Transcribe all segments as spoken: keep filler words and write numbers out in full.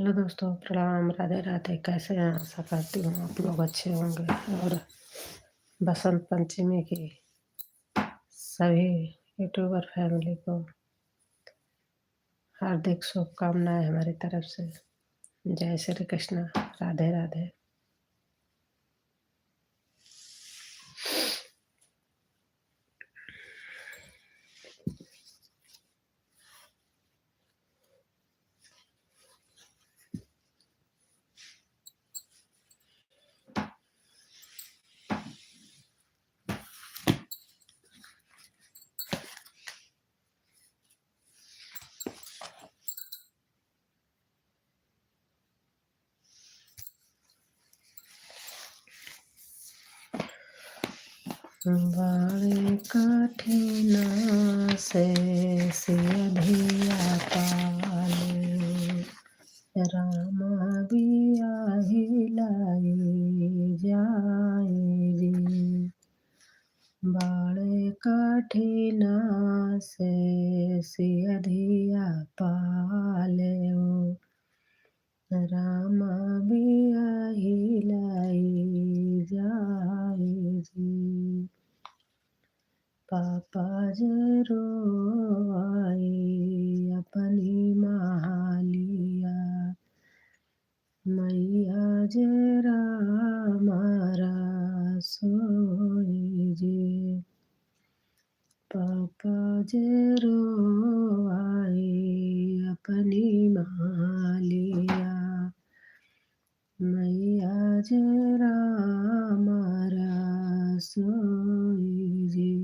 हेलो दोस्तों, प्रणाम, राधे राधे। कैसे हैं? आशा करती हूँ आप लोग अच्छे होंगे और बसंत पंचमी की सभी यूट्यूबर फैमिली को हार्दिक शुभकामनाएं हमारी तरफ से। जय श्री कृष्णा, राधे राधे। बड़े कठिन से सियधिया पाले, राम बियाही लाई जाए जी। बड़े कठिन से सियधिया पाले, राम बियाही लाई जाए जी। पापा जे रोआई अपनी महालिया, मैया जे राम रसोई जी। पापा जे रोआई अपनी महालिया, मैया जे राम रसोई जी।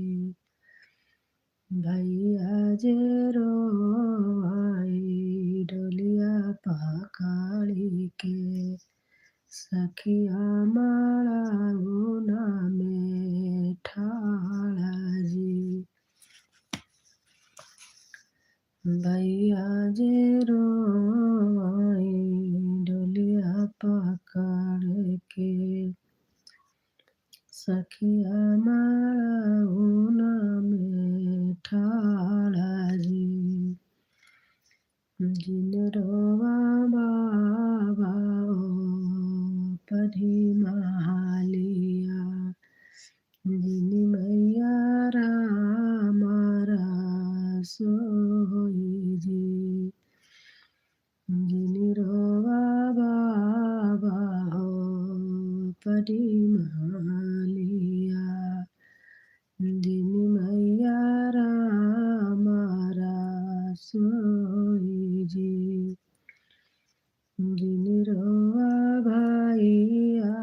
भैया जे रोआई डोलिया पकड़ी के, सखिया माड़ा गुना में ठाड़ा जी। भैया जे रोआई डोलिया पकड़ के, सखिया माड़ा गुना में ठाड़ा जी। जिन रोवा बाबा ओ पढ़ी महालिया, जिन मैया राम रसोई जी। जिन रोवा बाबा हो पढ़ी महालिया, जिन मैया राम रसोई जी। जिन रोवा भैया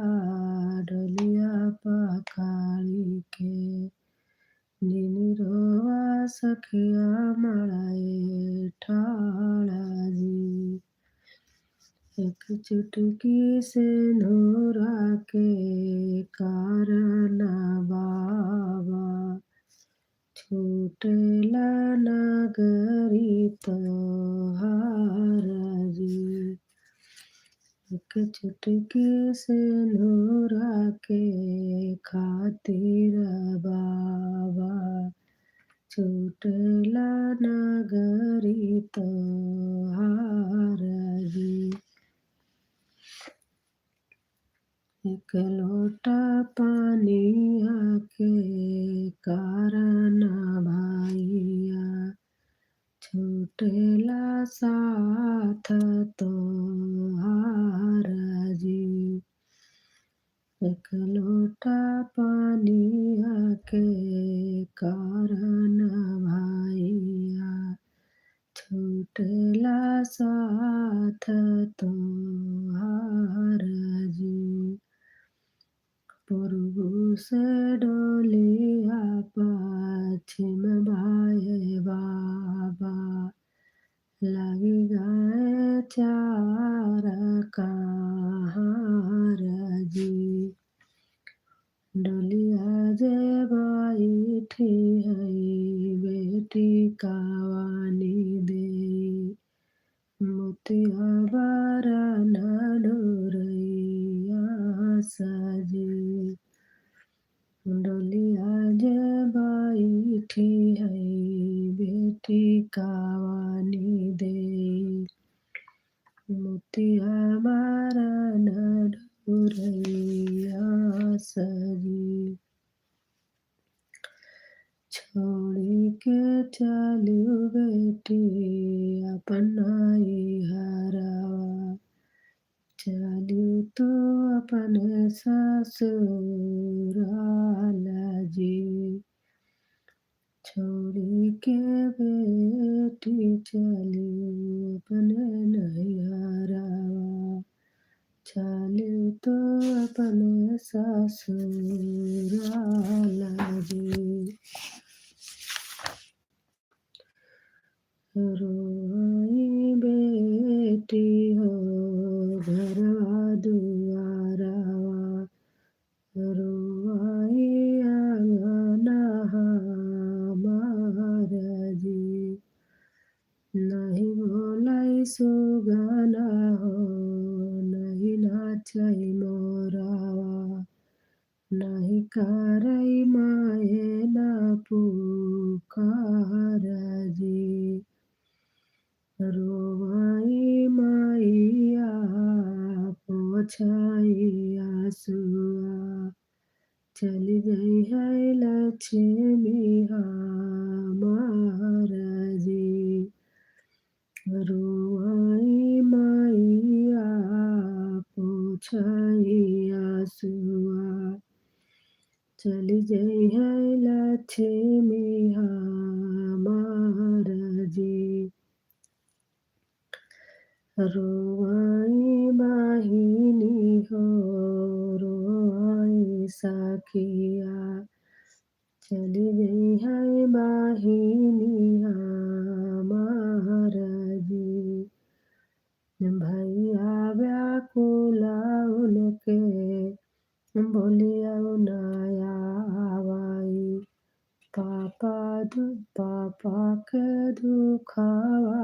डोलिया पकड़ी के, जिन रोवा सखिया मड़ाए ठाड़ा जी। एक चुटकी सेनुरा के कारण बाबा, छूटेला नगरी तोहार जी। एक चुटकी सेनुरा के खातिर बाबा, छूटेला नगरी तोहार जी। एक लोटा पानिया के कारण भैया, छूटेला साथ तोहार जी। एक लोटा पानिया के कारण भैया, छूटेला साथ तोहार जी। पूर्व से डोलिया पश्चिम बाए बाबा, लग गए चार कहार जी। डोलिया जे बैठी है बेटी कवानी दे, मोतिया बरन डोरैया सजी। डोलिया जे बैठी है बेटी कवानी दे, मोती हमारा न डोरैया सजी। छोड़ी के चलू बेटी अपन नैहरवा, चलू तू अपन ससुराल जी। छोड़ी के बेटी चलू अपन नैहरवा, चलू तू अपन ससुराल जी। रोई बेटी हो घरवा दुआरवा, रोई आंगना हमार जी। नहीं बोलै सुगना हो, नहीं नाचै मोरवा, नहीं करै माए ना पुकार जी। रोवाई मैया पोछाई आंसुआ, चली गई है लक्ष्मी हमार जी। रोवाई मैया पोछाई आंसुआ, चली गई है लक्ष्मी हमार जी। रोवाई बहिनी हो, रोवाई सखिया, चली गई है बहिनी हमार जी। भैया व्याकुल उनके बोलियो ना आवाई, पापा दु-, पापा के दुखावा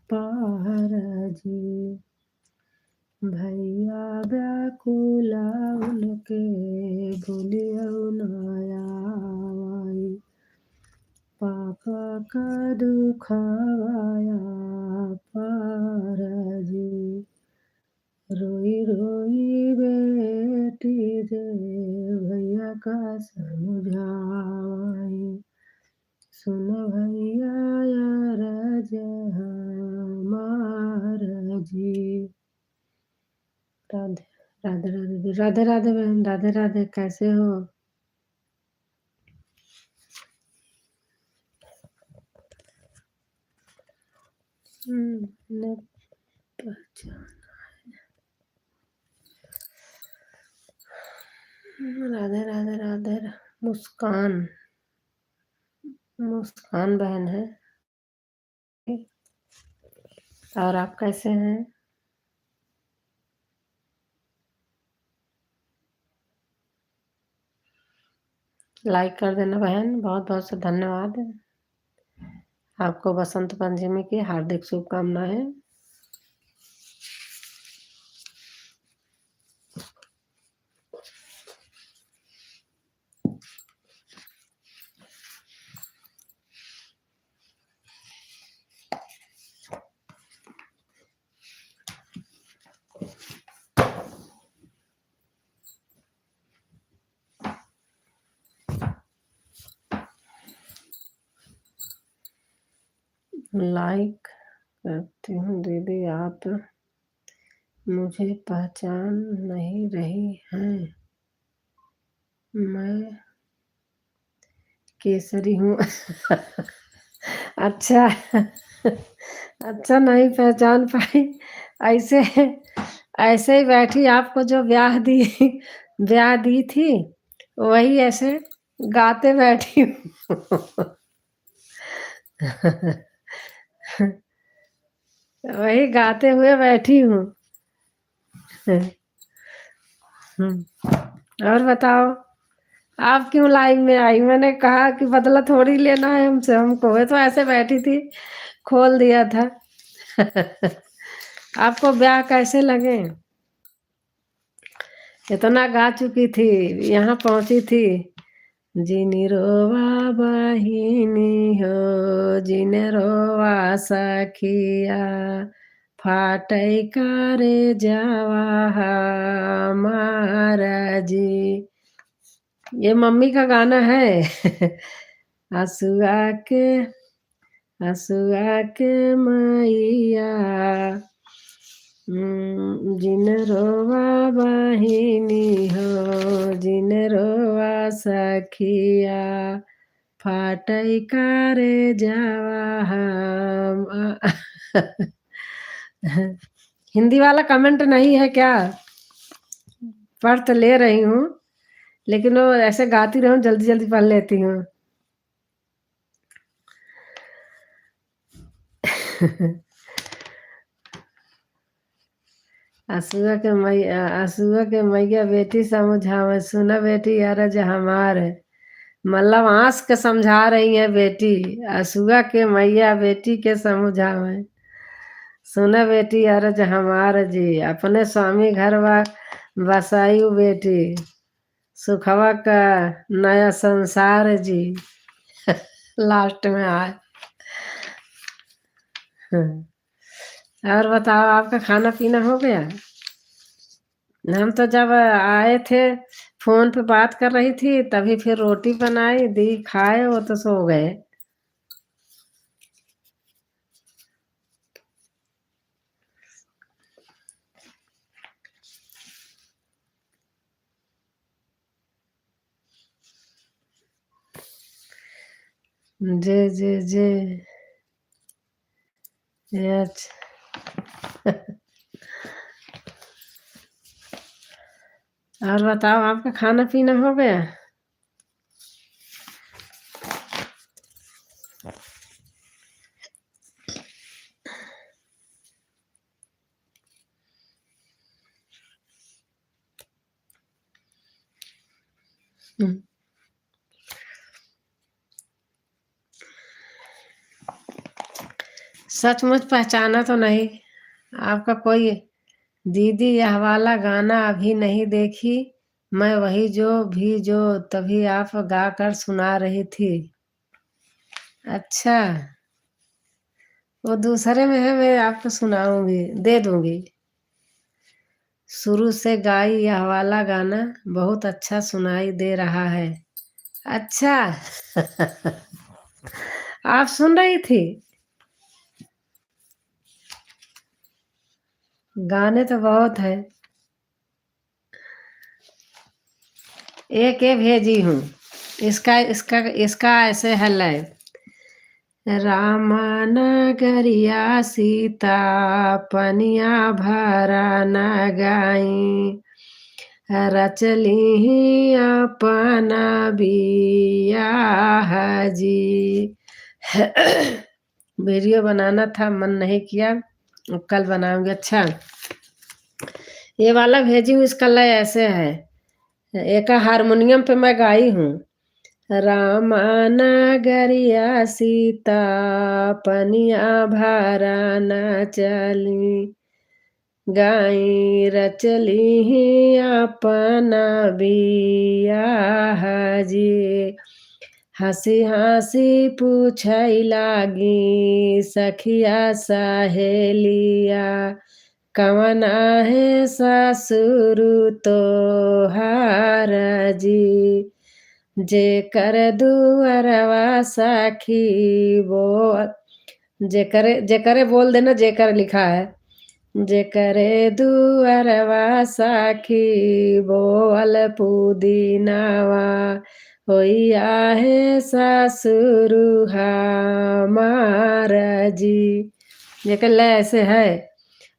पार जी। भैया व्याकुल उनके बोलियो ना आवाई, पापा का दुखावा पार जी। रोई रोई बेटी जे भैया का समझावाई, सुन भैया अरज हमार जी। राधे राधे राधे राधे राधे बहन, राधे राधे। कैसे हो? हम्म, न पहचान है। हम्म, राधे राधे राधे रा-, मुस्कान, मुस्कान बहन है। और आप कैसे हैं? Like कर देना बहन, बहुत बहुत से धन्यवाद। आपको बसंत पंचमी की हार्दिक शुभकामनाएं। Like करती हूँ दीदी, आप मुझे पहचान नहीं रही हैं। मैं केसरी हूँ। अच्छा, अच्छा, नहीं पहचान पाई। ऐसे, ऐसे ही बैठी, आपको जो ब्याह दी, ब्याह दी थी, वही ऐसे गाते बैठी हूँ। वही गाते हुए बैठी हूँ। हम्म। और बताओ, आप क्यों live में आई? मैंने कहा कि बदला थोड़ी लेना है हमसे, हमको। मैं तो ऐसे बैठी थी, खोल दिया था। आपको ब्याह कैसे लगे? इतना गा चुकी थी, यहाँ पहुँची थी। जिन रोवा बहिनी हो, जिन रोवा सखिया, फाटै कारेजावा हमार जी। ये मम्मी का गाना है। हसुआ के, हसुआ के मैया, हम्म, जिन रोवा बहिनी हो, जिन रोवा सखिया, फाटै कारेजावा हम। हिंदी वाला comment नहीं है क्या? पढ़ तो ले रही हूँ, लेकिन वो ऐसे गाती रहूँ, जल्दी जल्दी पढ़ लेती हूँ। असुआ के मैया, असुआ के मैया बेटी समुझावे, सुना बेटी अरज हमार। मतलब आँस के समझा रही है बेटी, असुआ के मैया बेटी के समुझावे। सुना बेटी अरज हमार जी, अपने स्वामी घरवा बसायु बेटी, सुखवा का नया संसार जी। Last में आए। हाँ। और बताओ, आपका खाना पीना हो गया? हम तो जब आए थे, phone पे बात कर रही थी, तभी फिर रोटी बनाई, दी खाए, वो तो सो गए। जे, जे, जे। ये अच्छा। और बताओ, आपका खाना पीना हो गया? हम्म। सचमुच पहचाना तो नहीं आपका कोई। दीदी, यह वाला गाना अभी नहीं देखी, मैं वही जो भी जो तभी आप गाकर सुना रही थी। अच्छा, वो दूसरे में है, मैं आपको सुनाऊंगी, दे दूंगी। शुरू से गाई यह वाला गाना, बहुत अच्छा सुनाई दे रहा है। अच्छा। आप सुन रही थी? गाने तो बहुत है। एक ये भेजी हूँ, इसका, इसका, इसका ऐसे है लय। रामा नगरिया सीता पनिया भरा न गई, रचली अपना बियाह जी। Video बनाना था, मन नहीं किया, कल बनाऊंगी। अच्छा, ये वाला भेजी हूँ, इसका लय ऐसे है, एका हारमोनियम पे मैं गाई हूँ। रामा नगरिया सीता पनिया भरा न चली, गाई रचली अपना बियाह जी। हँसी हँसी पूछै लागी सखिया सहेलिया, कवन आहे ससुर तोहार जी। जेकर दुअरवा सखी बो-, जेकरे, जेकरे बोल देना, जेकर लिखा है। जेकरे दुअरवा सखी बोअल पुदीनावा, होई आहे ससुर हमार जी। जेकर लय ऐसे है,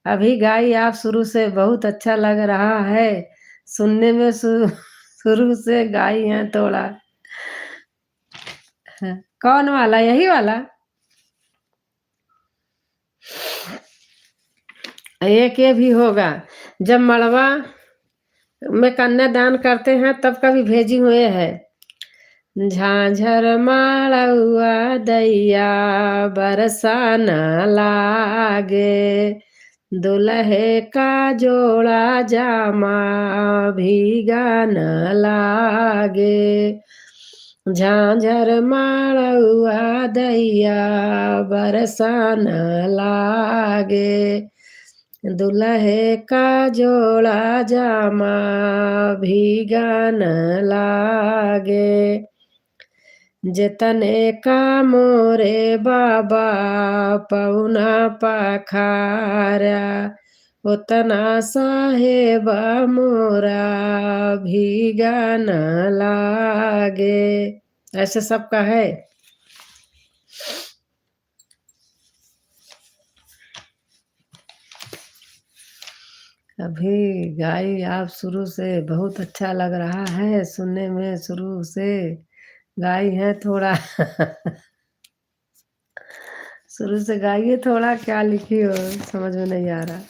अभी गाई आप शुरू से, बहुत अच्छा लग रहा है सुनने में, शु-, शुरू से गाई हैं थोड़ा। हाँ, कौन वाला? यही वाला? एक ये भी होगा, जब मड़वा में कन्यादान करते हैं, तब का भी भेजी हुए है। झांझर माड़उआ दैया बरसा न लागे, दुलहे का जोड़ा जामा भीगा न लागे। झांझर माड़उआ दैया बरसा न लागे, दुलहे का जोड़ा जामा भीगा न लागे। जेतने का मोरे बाबा पौना पखारा, ओतना साहेबा मोरा भीगा न लागे। ऐसे सबका है। अभी गाई आप शुरू से, बहुत अच्छा लग रहा है सुनने में। शुरू से गाई है थोड़ा शुरू से गाइए थोड़ा, क्या लिखी हो, समझ में नहीं आ रहा।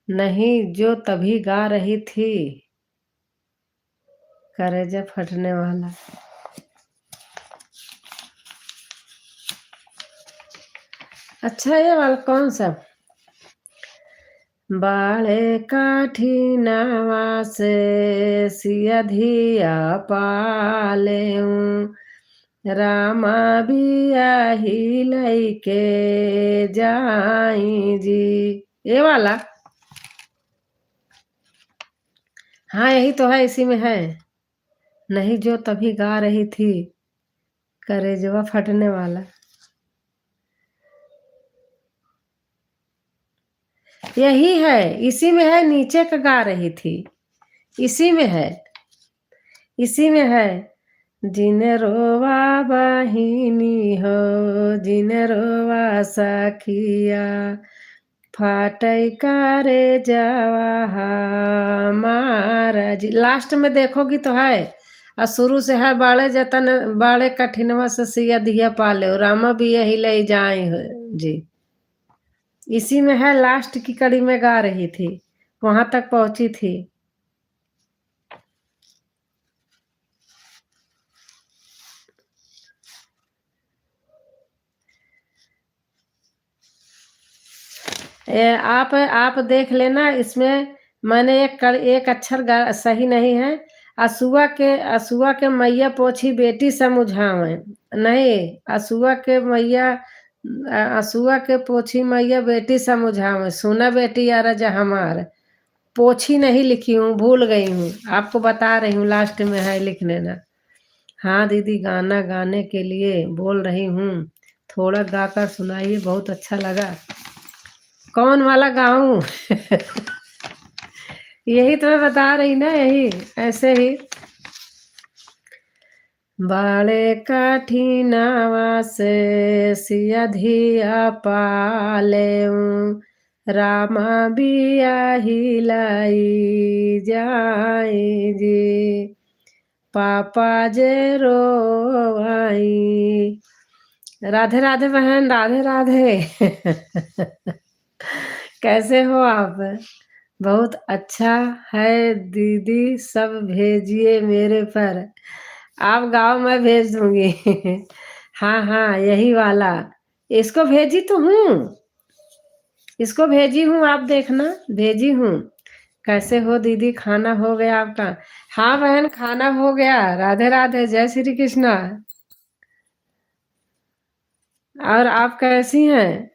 नहीं, जो तभी गा रही थी, करेजा फटने वाला। अच्छा, ये वाला कौन सा? बाड़े काठिनवा से सियधिया पालेऊ, रामा बियाही लइके जाई जी। ये वाला? हाँ, यही तो है, इसी में है। नहीं जो तभी गा रही थी, करेजवा फटने वाला। यही है, इसी में है, नीचे का गा रही थी, इसी में है, इसी में है। जिन रोवा बहिनी हो, जिन रोवा सखिया, फाटै करेजवा हमारा जी। लास्ट में देखोगी तो है, और शुरू से है, बाड़े जतन, बाड़े कठिनवा से सियधिया पालेऊ, रामा बियाही लइ जाई हो जी। इसी में है, लास्ट की कड़ी में गा रही थी, वहां तक पहुंची थी। ए, आप, आप देख लेना, इसमें मैंने एक कर-, एक अक्षर गा-, सही नहीं है। असुआ के, असुआ के मैया पोछी बेटी समुझावे। नहीं, असुआ के मैया, अ, असुआ के पोछी मैया बेटी समुझावे। सुना बेटी या राजा हमार, पोछी नहीं लिखी हूँ, भूल गई हूँ, आपको बता रही हूँ, लास्ट में है, लिख लेना। हाँ दीदी, गाना गाने के लिए बोल रही हूँ, थोड़ा गाकर सुनाइए, बहुत अच्छा लगा। कौन वाला गाऊं? यही तो मैं बता रही ना, यही ऐसे ही। बाड़े कठिनवा से सियधिया पालेऊ, रामा बियाही लइ जाई जी, पापा जे रोवाई। राधे राधे बहन, राधे राधे। कैसे हो आप? बहुत अच्छा है दीदी, सब भेजिए मेरे पर। आप गाओ, मैं भेज दूंगी। हाँ, हाँ, यही वाला। इसको भेजी तो हूँ, इसको भेजी हूँ, आप देखना, भेजी हूँ। कैसे हो दीदी, खाना हो गया आपका? हाँ बहन, खाना हो गया। राधे राधे, जय श्री कृष्णा। और आप कैसी हैं?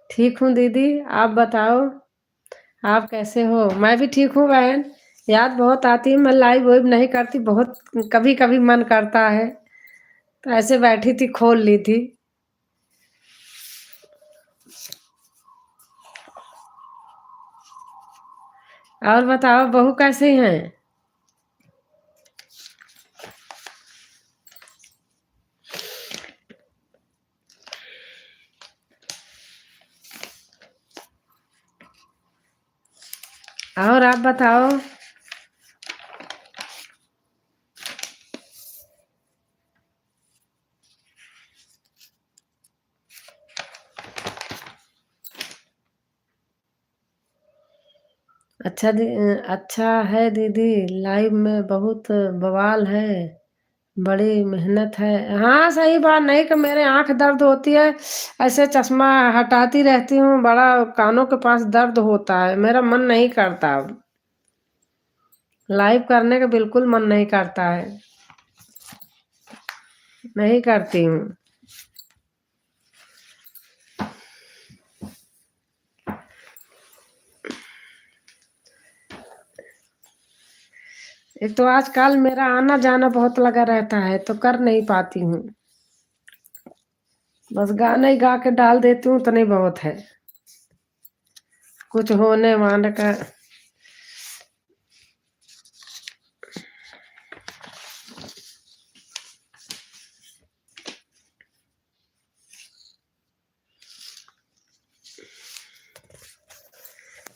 ठीक हूँ दीदी, आप बताओ, आप कैसे हो? मैं भी ठीक हूँ बहन, याद बहुत आती है। मैं लाइव वाइव नहीं करती, बहुत कभी कभी मन करता है, तो ऐसे बैठी थी, खोल ली थी। और बताओ, बहू कैसी हैं? और आप बताओ। अच्छा दी-, अच्छा है दीदी, लाइव में बहुत बवाल है, बड़ी मेहनत है। हाँ, सही बात, नहीं कि मेरे आँख दर्द होती है, ऐसे चश्मा हटाती रहती हूँ, बड़ा कानों के पास दर्द होता है, मेरा मन नहीं करता अब। Live करने का बिल्कुल मन नहीं करता है, नहीं करती हूँ। एक तो आजकल मेरा आना जाना बहुत लगा रहता है, तो कर नहीं पाती हूँ। बस गाना ही गा के डाल देती हूँ, उतना ही बहुत है। कुछ होने वाने का।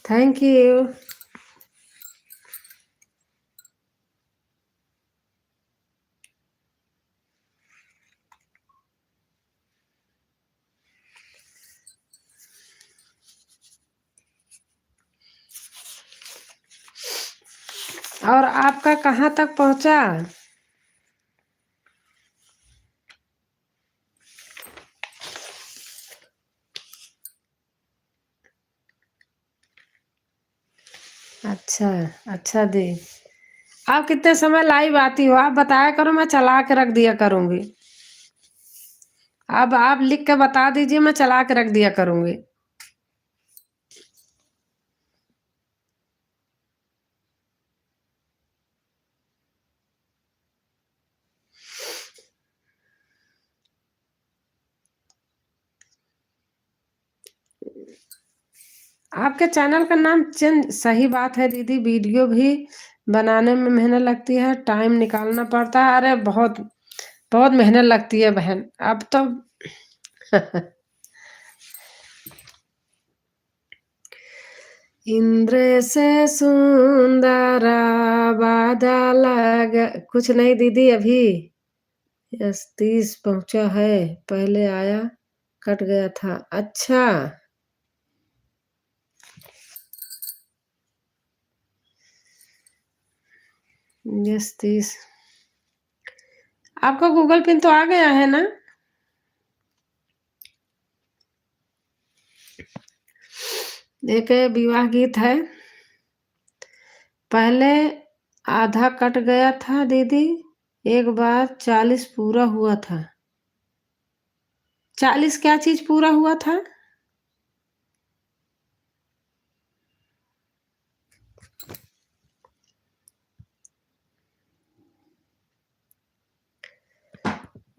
Thank you। और आपका कहाँ तक पहुँचा? अच्छा, अच्छा दी। आप कितने समय live आती हो? आप बताया करो, मैं चला के रख दिया करूँगी। अब आप लिख के बता दीजिए, मैं चला के रख दिया करूँगी। आपके channel का नाम change, सही बात है दीदी, video भी बनाने में मेहनत लगती है, time निकालना पड़ता है। अरे बहुत, बहुत मेहनत लगती है बहन। अब तो इंद्र से सुंदर बादल ग-, कुछ नहीं दीदी, अभी यस तीस पहुँचा है, पहले आया, कट गया था। अच्छा, यस तीस। आपका Google Pin तो आ गया है ना? एक विवाह गीत है, पहले आधा कट गया था दीदी, एक बार चालीस पूरा हुआ था। चालीस क्या चीज पूरा हुआ था?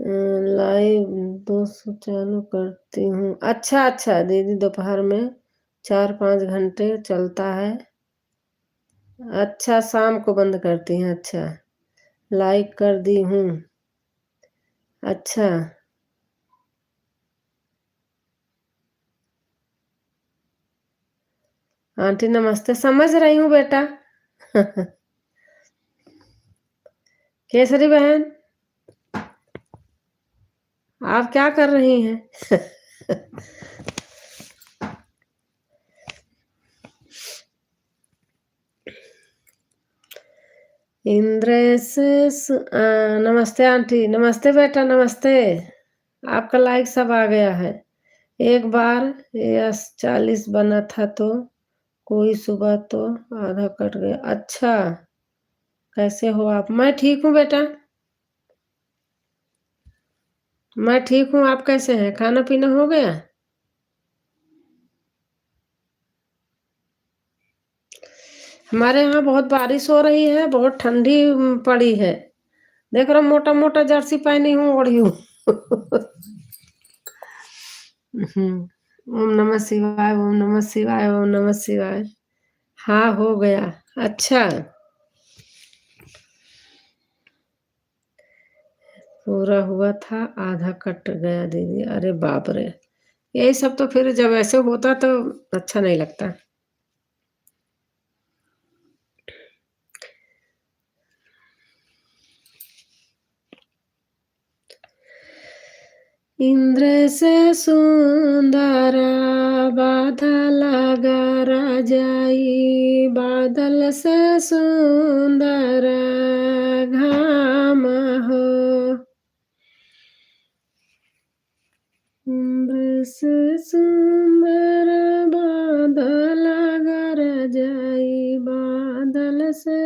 अ, live दोस्तों चालू करती हूँ। अच्छा, अच्छा दीदी, दोपहर में चार पाँच घंटे चलता है। अच्छा, शाम को बंद करती हैं। अच्छा, like कर दी हूँ। अच्छा। आंटी नमस्ते, समझ रही हूँ बेटा। केसरी बहन, आप क्या कर रही हैं? इंद्रेश, अ, नमस्ते आंटी, नमस्ते बेटा, नमस्ते। आपका like सब आ गया है। एक बार यस चालीस बना था तो कोई सुबह तो आधा कट गया। अच्छा, कैसे हो आप? मैं ठीक हूँ बेटा, मैं ठीक हूँ। आप कैसे हैं? खाना पीना हो गया? हमारे यहाँ बहुत बारिश हो रही है, बहुत ठंडी, उम, पड़ी है। देख रहे हो, मोटा मोटा जर्सी पहनी हूँ, ओढ़ी हूँ। हम्म। ओम नमः शिवाय, ओम नमः शिवाय, ओम नमः शिवाय। हाँ, हो गया। अच्छा। पूरा हुआ था, आधा कट गया दीदी। अरे बाप रे, यही सब तो फिर जब ऐसे होता तो अच्छा नहीं लगता। इंद्र से सुंदर बादल गरजाई, बादल से सुंदर घाम हो। से सुंदर बादल गरजाई, बादल से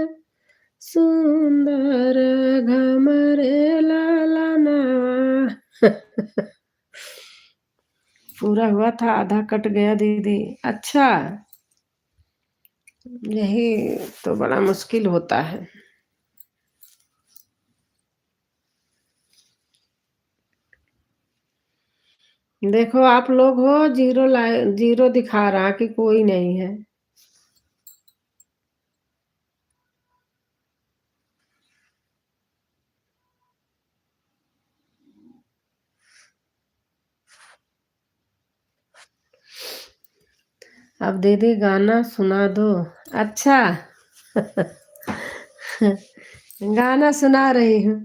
सुंदर घमरे ललनवा। पूरा हुआ था, आधा कट गया दीदी। अच्छा, यही तो बड़ा मुश्किल होता है। देखो, आप लोग हो, जीरो लाइ-, जीरो दिखा रहा कि कोई नहीं है। अब दीदी गाना सुना दो। अच्छा। गाना सुना रही हूँ।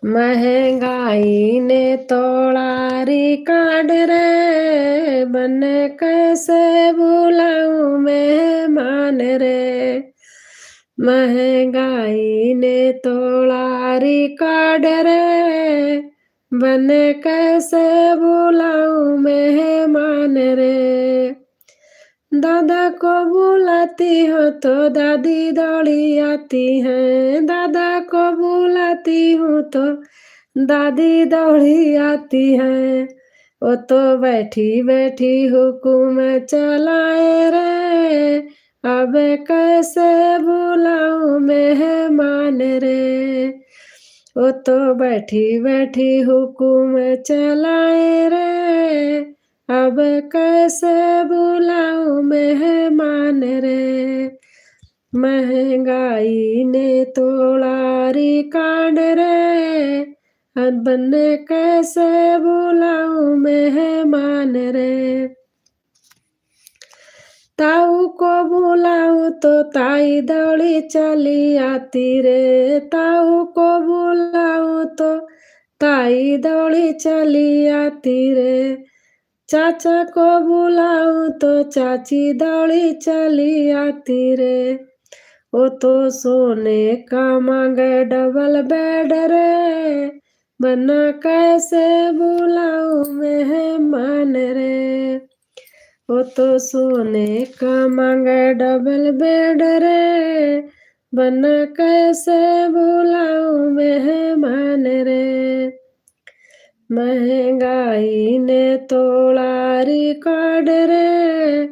महंगाई ने तोड़ा record रे, बने कैसे बुलाऊं मेहमान रे। महंगाई ने तोड़ा record रे, बने कैसे बुलाऊं मेहमान रे। दादा को बुलाती हूँ तो दादी दौड़ी आती है, दादा को बुलाती हूँ तो दादी दौड़ी आती है। वो तो बैठी बैठी हुकुम चलाए रे, अब कैसे बुलाऊं मेहमान रे। वो तो बैठी बैठी हुकुम चलाए रे, अब कैसे बुलाऊं मेहमान रे। महंगाई ने तोड़ा record रे, अब बने कैसे बुलाऊं मेहमान रे। ताऊ को बुलाऊं तो ताई दौड़ी चली आती रे, ताऊ को बुलाऊं तो ताई दौड़ी चली आती रे। चाचा को बुलाऊं तो चाची दौड़ी चली आती रे। वो तो सोने का मांगे double bed रे, बना कैसे बुलाऊं मेहमान रे। वो तो सोने का मांगे double bed रे, बना कैसे बुलाऊं मेहमान रे। महंगाई ने तोड़ा record रे,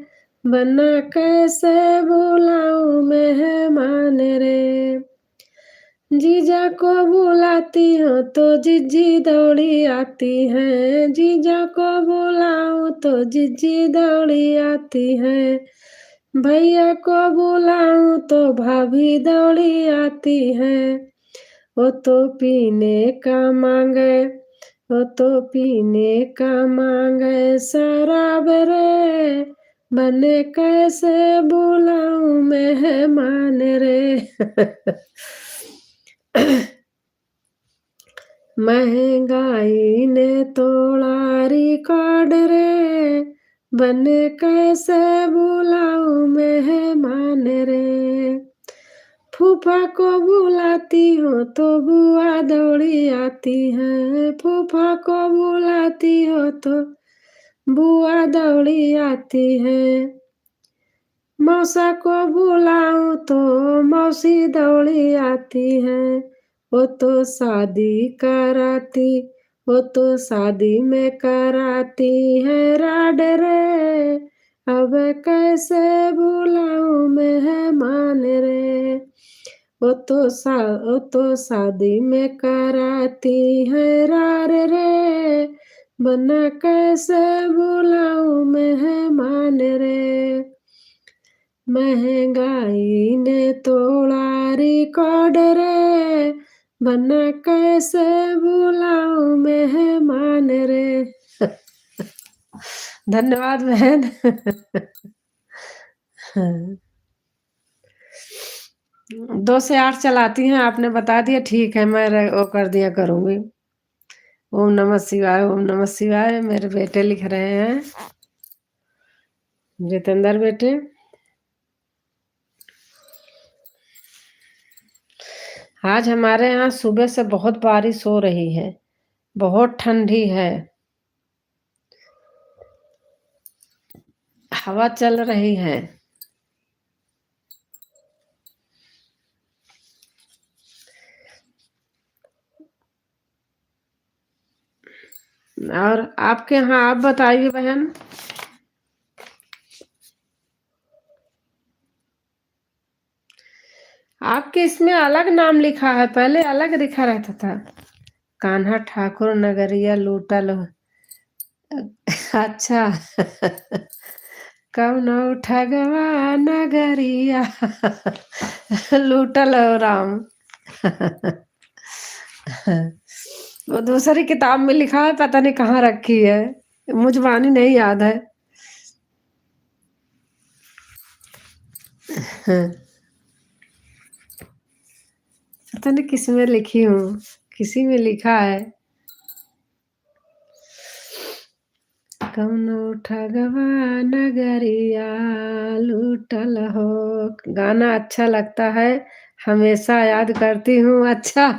बना कैसे बुलाऊं मेहमान रे। जीजा को बुलाती हूँ तो जीजी दौड़ी आती है, जीजा को बुलाऊं तो जीजी दौड़ी आती है, भैया को बुलाऊं तो भाभी दौड़ी आती है। वो तो पीने का मांगे, वो तो पीने का मांगे शराब रे, बने कैसे बुलाऊं मेहमान रे। महंगाई ने तोड़ा record रे, बने कैसे बुलाऊं मेहमान रे। फूफा को बुलाती हूँ तो बुआ दौड़ी आती है, फूफा को बुलाती हूँ तो बुआ दौड़ी आती है। मौसा को बुलाऊं तो मौसी दौड़ी आती है। वो तो शादी कराती, वो तो शादी में कराती है राड रे। अब कैसे बुलाऊं मेहमान रे। वो तो शा-, वो तो शादी में कराती है रार रे। बना कैसे बुलाऊं मेहमान रे। महंगाई ने तोड़ा record रे, बना कैसे बुलाऊं मेहमान रे। धन्यवाद बहन। दो से आठ चलाती हैं, आपने बता दिया, ठीक है, मैं र-, वो कर दिया करूँगी। ओम नमः शिवाय, ओम नमः शिवाय। मेरे बेटे लिख रहे हैं, जितेंद्र बेटे। आज हमारे यहाँ सुबह से बहुत बारिश हो रही है, बहुत ठंडी है, हवा चल रही है। और आपके यहाँ, आप बताइए बहन। आपके इसमें अलग नाम लिखा है, पहले अलग लिखा रहता था, कान्हा ठाकुर नगरिया लूटल हो। अच्छा। कौनो ठगवा नगरिया लूटल हो राम। वो दूसरी किताब में लिखा है, पता नहीं कहाँ रखी है, मुझे बानी नहीं याद है। पता नहीं किस में लिखी हूँ, किसी में लिखा है। कौनो ठगवा नगरिया लूटल हो। गाना अच्छा लगता है, हमेशा याद करती हूँ। अच्छा।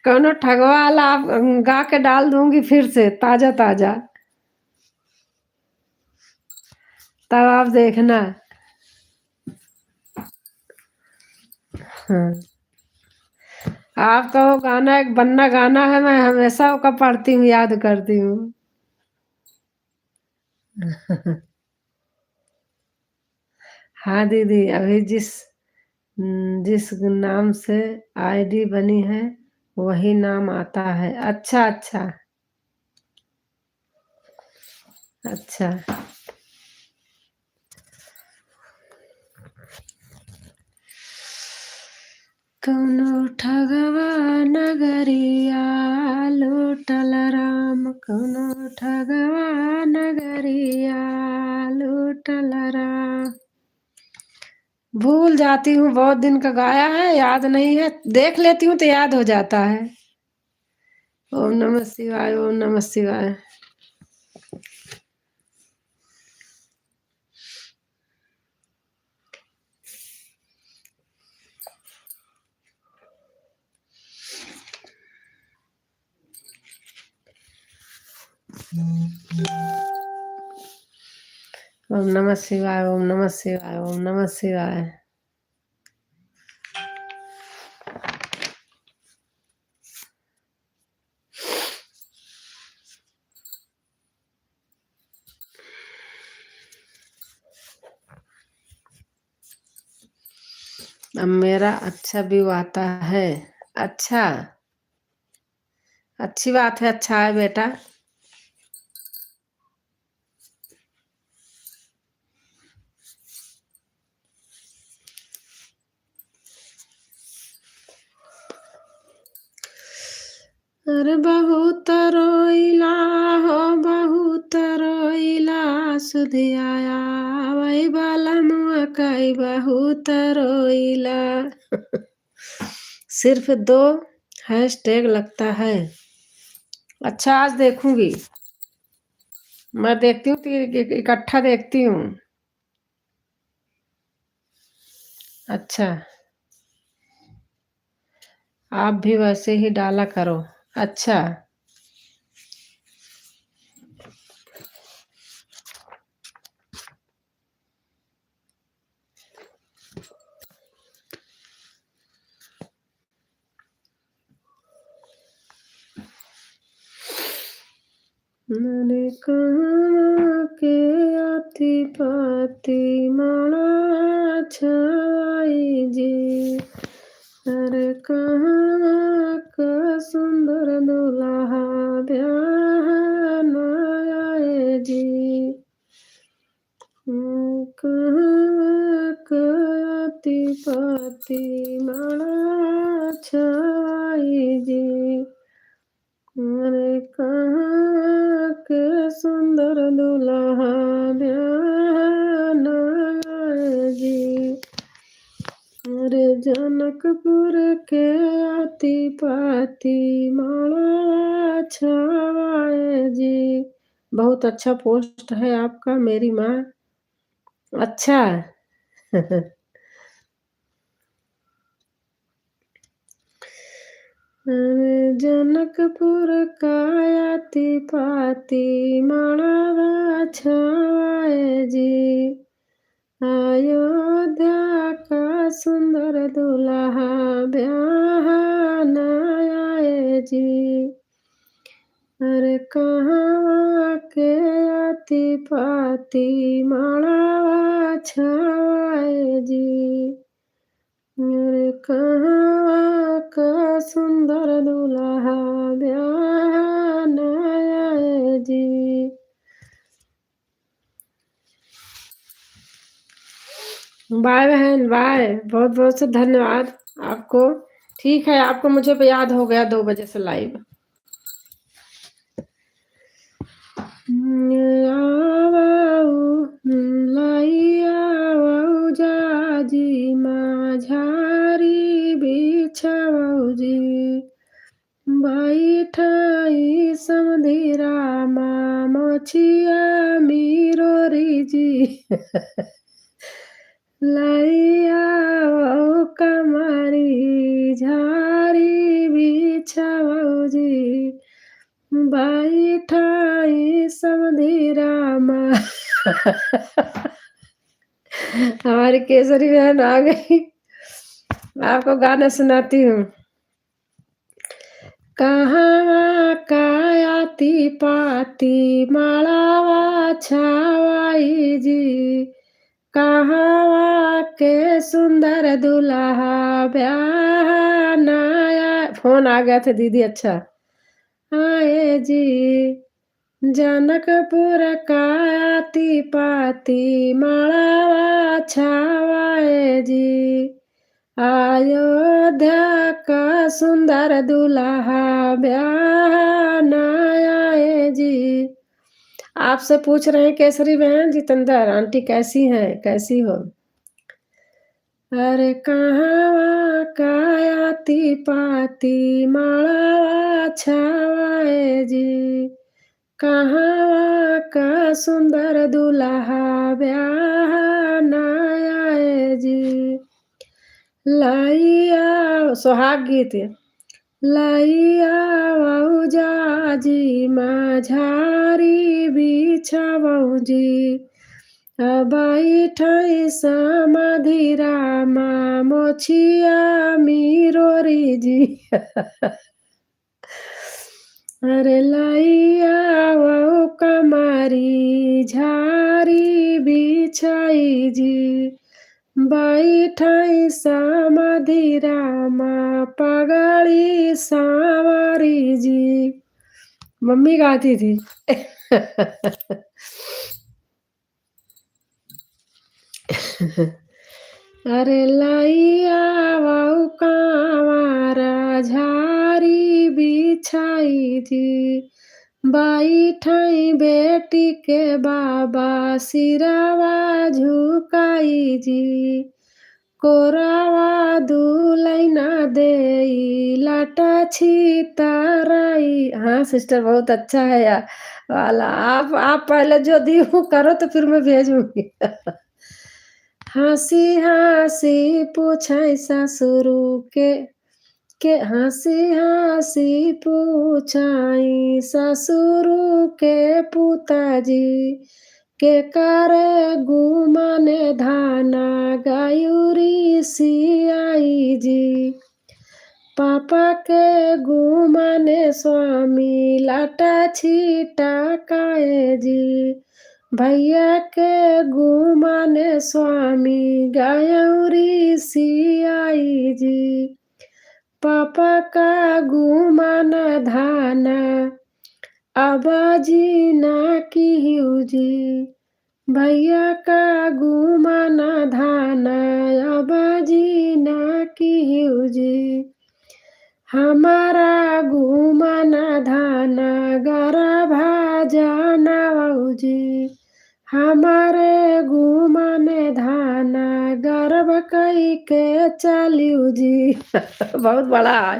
कौनो ठगवा वाला आप गा के डाल दूंगी फिर से, ताजा ताजा। तब आप देखना। हाँ। आपका वो गाना, एक बन्ना गाना है, मैं हमेशा ओका पढ़ती हूँ, याद करती हूँ। हाँ दीदी, अभी जिस, हम्म, जिस नाम से आईडी बनी है, वही नाम आता है। अच्छा, अच्छा। अच्छा। कौनो ठगवा नगरिया लूटल राम, कौनो ठगवा नगरिया लूटल राम। भूल जाती हूँ, बहुत दिन का गाया है, याद नहीं है, देख लेती हूँ तो याद हो जाता है। ओम नमः शिवाय, ओम नमः शिवाय। ओम नमः शिवाय, ओम नमः शिवाय, ओम नमः शिवाय। अब मेरा अच्छा view आता है। अच्छा, अच्छी बात है, अच्छा है बेटा। अरे बहुत रोइला हो, बहुत रोइला, सुधिया आवै बलमुआ कई बहुत रोइला। सिर्फ दो hashtag लगता है। अच्छा, आज देखूंगी, मैं देखती हूँ, तो इकट्ठा देखती हूँ। अच्छा, आप भी वैसे ही डाला करो। अच्छा। अरे कहवा के आती पाती माड़ा छाई जी, अरे कहवा क सुंदर दुल्हा ब्याह न आए जी। कहवा क आती पाती माड़ा छाई जी। अरे कहवा क सुंदर दुल्हा ब्याह न आए जी। अरे जनकपुर के आती पाती माड़ा छवाए जी। बहुत अच्छा post है आपका मेरी माँ। अच्छा। अरे जनकपुर का आती पाती मड़वा छावाए जी, अयोध्या का सुंदर दुल्हा ब्याह न आए जी। अरे कहाँ के आती पाती मड़वा छावाए जी, अरे कहाँ का सुंदर दुल्हा ब्याह न आए जी। बाय बहन, बाय। बहुत बहुत से धन्यवाद आपको। ठीक है, आपको मुझे भी याद हो गया दो बजे से लाइव। आवौ, लई आवौ जाजी माँ झारी बिछावौ जी। बैठाई समधी रामा मोछिया मिरोरी जी। लई आवौ कमारी झारी बिछावौ जी। बैठाई समधी रामा। हमारी केसरी बहन आ गई, आपको गाना सुनाती हूँ। कहाँ का आती पाती मड़वा छावाई जी, कहाँ के सुंदर दुल्हा ब्याह न आए। फोन आ गया था दीदी, अच्छा। आए जी, जनकपुर का आती पाती मड़वा छावाए जी, अयोध्या का सुंदर दुल्हा ब्याह न आए जी। आपसे पूछ रहे हैं केसरी बहन, जितेंद्र आंटी कैसी हैं, कैसी हो? अरे कहाँ का आती पाती मड़वा छावाए जी, कहाँ का सुंदर दुल्हा ब्याह न आए जी। लई आवौ, सुहाग गीत। लई आवौ जाजी माँ झारी बिछावौ जी, बैठाई समधी रामा मोछिया मिरोरी जी। अरे लई आवौ कमारी झारी बिछाई जी, बैठाई समधी रामा पगड़ी सांवरी जी। मम्मी गाती थी। अरे लई आवौ कांवरा झारी बिछाई जी, बैठाई बेटी के बाबा सिरावा झुकाई जी। कोरावा दुलैना देई लाटा छितराई। हाँ सिस्टर, बहुत अच्छा है यार वाला। आप, आप पहले जो दी हूँ करो तो फिर मैं भेजूंगी। हँसी हँसी पूछै ससुरु के, के हँसी हँसी पूछै ससुरु के पुताजी, के करे गुमान धाना गयुरी सियाई जी। पापा के गुमान स्वामी लाटा छिटा काए जी। भैया के गुमान स्वामी गयौरी सियाई जी। पापा का गुमान धाना अब जी ना किहू जी। भैया का गुमान धाना अब जी ना किहू जी। हमारा गुमान धाना गरभा जानवौ जी। हमारे गुमान धाना गर्भ कई के चलियौ जी। बहुत बड़ा है।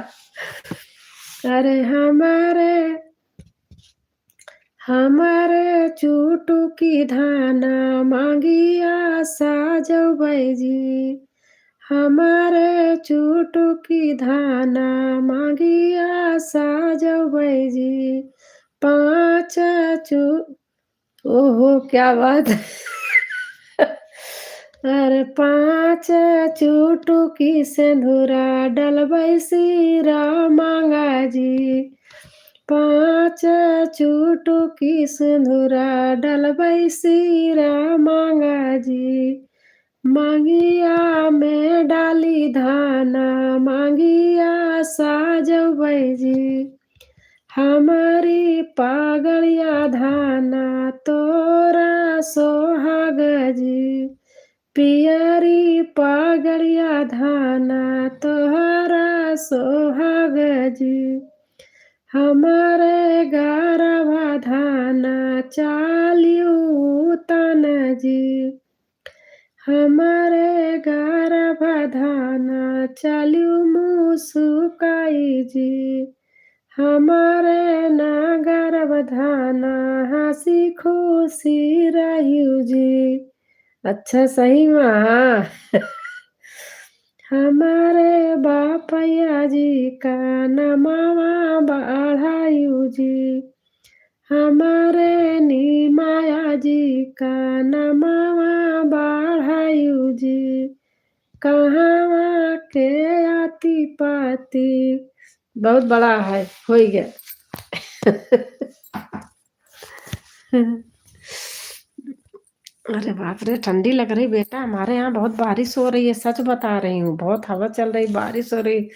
अरे हमारे, हमारे चुटुकी धाना मांगिया साजवै जी। हमरे चुटुकी धाना मांगिया साजवै जी। पाँच चु-, ओहो, क्या बात है। अरे पाँच चुटुकी सेंधुरा डलबै सिरा मांगा जी। पाँच चुटुकी सेंधुरा डलबै सिरा मांगा जी। मांगिया में डाली धाना, मांगिया साजवै जी। हमरी पगड़िया धाना तोरा सोहाग जी। पियरी पगड़िया धाना तोहरा सोहाग जी। हमरे गरभा धाना चालियू तन जी। हमरे गरभा धाना चालियू मुसुकाई जी। हमरे ना गरभा धाना हँसी खुशी रहियू जी। अच्छा, सही में, हाँ। हमरे बापया जी का नमवा बढ़ायू जी। हमरे निमाया जी का नमवा बढ़ायू जी। कहाँवा के आती पाती। बहुत बड़ा है, हो गया। अरे बाप रे, ठंडी लग रही बेटा, हमारे यहाँ बहुत बारिश हो रही है, सच बता रही हूँ, बहुत हवा चल रही, बारिश हो रही।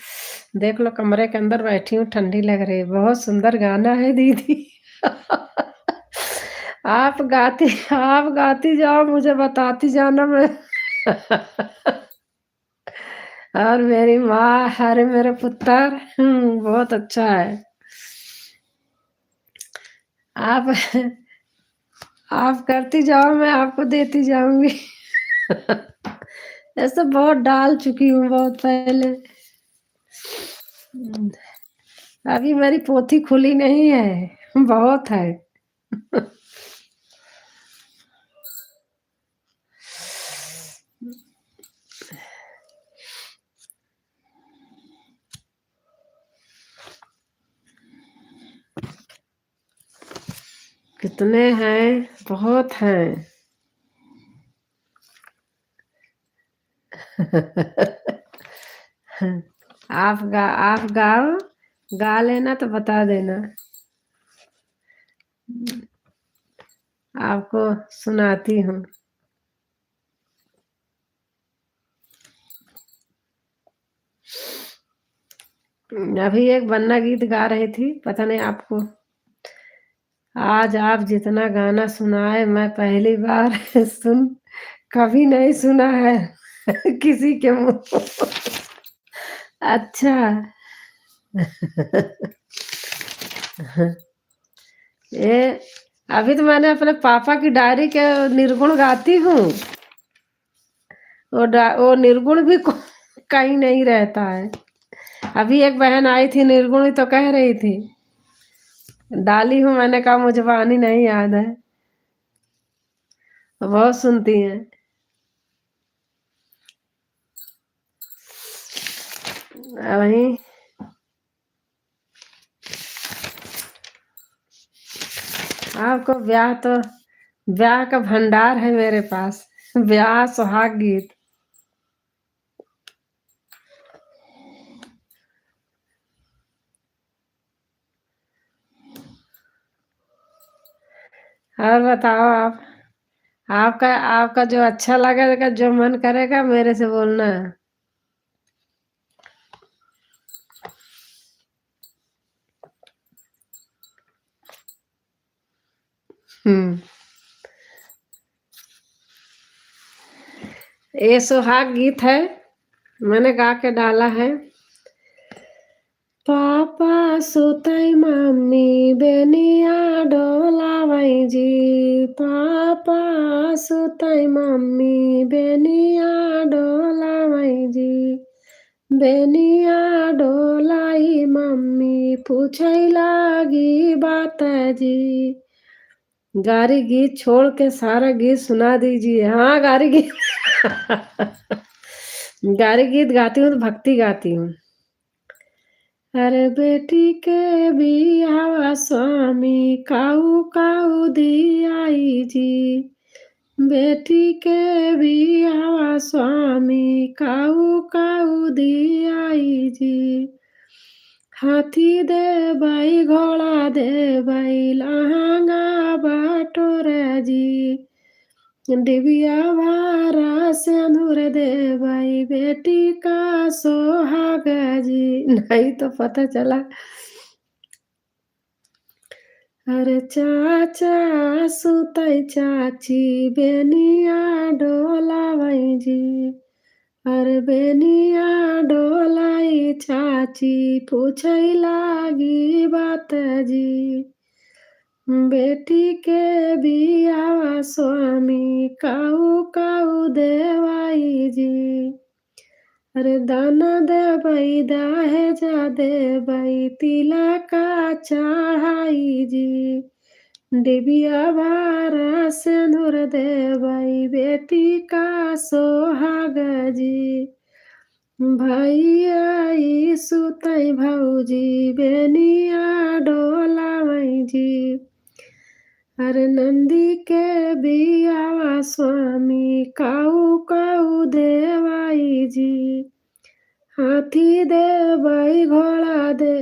देख लो, कमरे के अंदर बैठी हूँ, ठंडी लग रही है। बहुत सुंदर गाना है दीदी। आप गाती, आप गाती जाओ, मुझे बताती जाना। मैं और मेरी माँ, अरे मेरे पुत्र, हम्म, बहुत अच्छा है। आप, आप करती जाओ, मैं आपको देती जाऊंगी। ऐसे बहुत डाल चुकी हूँ बहुत पहले। हम्म, अभी मेरी पोथी खुली नहीं है, बहुत है। कितने हैं? बहुत हैं। आप गा-, आप गाओ, गा लेना तो बता देना। आपको सुनाती हूँ। अभी एक बन्ना गीत गा रही थी, पता नहीं आपको। आज आप जितना गाना सुनाए, मैं पहली बार सुन, कभी नहीं सुना है किसी के मुंह। अच्छा। ए, अभी तो मैंने अपने पापा की डायरी के निर्गुण गाती हूँ। वो डा-, वो निर्गुण भी को-, कहीं नहीं रहता है। अभी एक बहन आई थी निर्गुण, तो कह रही थी, डाली हूँ, मैंने कहा, "मुझे वाणी नहीं याद है।" बहुत सुनती हैं। वही आपको ब्याह तो, ब्याह का भंडार है मेरे पास। ब्याह सुहाग गीत। और बताओ आप, आपका, आपका जो अच्छा लगेगा, जो मन करेगा, मेरे से बोलना। हम्म। ये सुहाग गीत है, मैंने गा के डाला है। पापा सुतई मम्मी बेनिया डोलावई जी, पापा सुतई मम्मी बेनिया डोलावई जी, बेनिया डोलाई मम्मी पूछै लागी बात जी। गारी गीत छोड़ के सारा गीत सुना दीजिए। हाँ, गारी गीत। गारी गीत गाती हूँ तो भक्ति गाती हूँ। अरे बेटी के बियाहवा स्वामी काऊ काऊ दियाई जी, बेटी के बियाहवा स्वामी काऊ काऊ दियाई जी। हाथी देबै, घोड़ा देबै, लहंगा बटोरा जी। डिबिया भरा सेनुर देबै, बेटी का सोहागा जी। नहीं तो पता चला। अरे चाचा सुतै चाची बेनिया डोलावै जी। अरे बेनिया डोलाई चाची पूछै लागी बात जी। बेटी के बियाहवा स्वामी काऊ काऊ देवाई जी। अरे दाना देबै, दहेजा देबै, तिलका चढ़ाई जी। डिबिया भरा सेनुर देबै, बेटी का सोहागा जी। भैया ई सुतै भौजी बेनिया डोलावै जी। अरे नंदी के बियाहवा स्वामी काऊ काऊ देवाई जी। हाथी देबै, घोड़ा दे,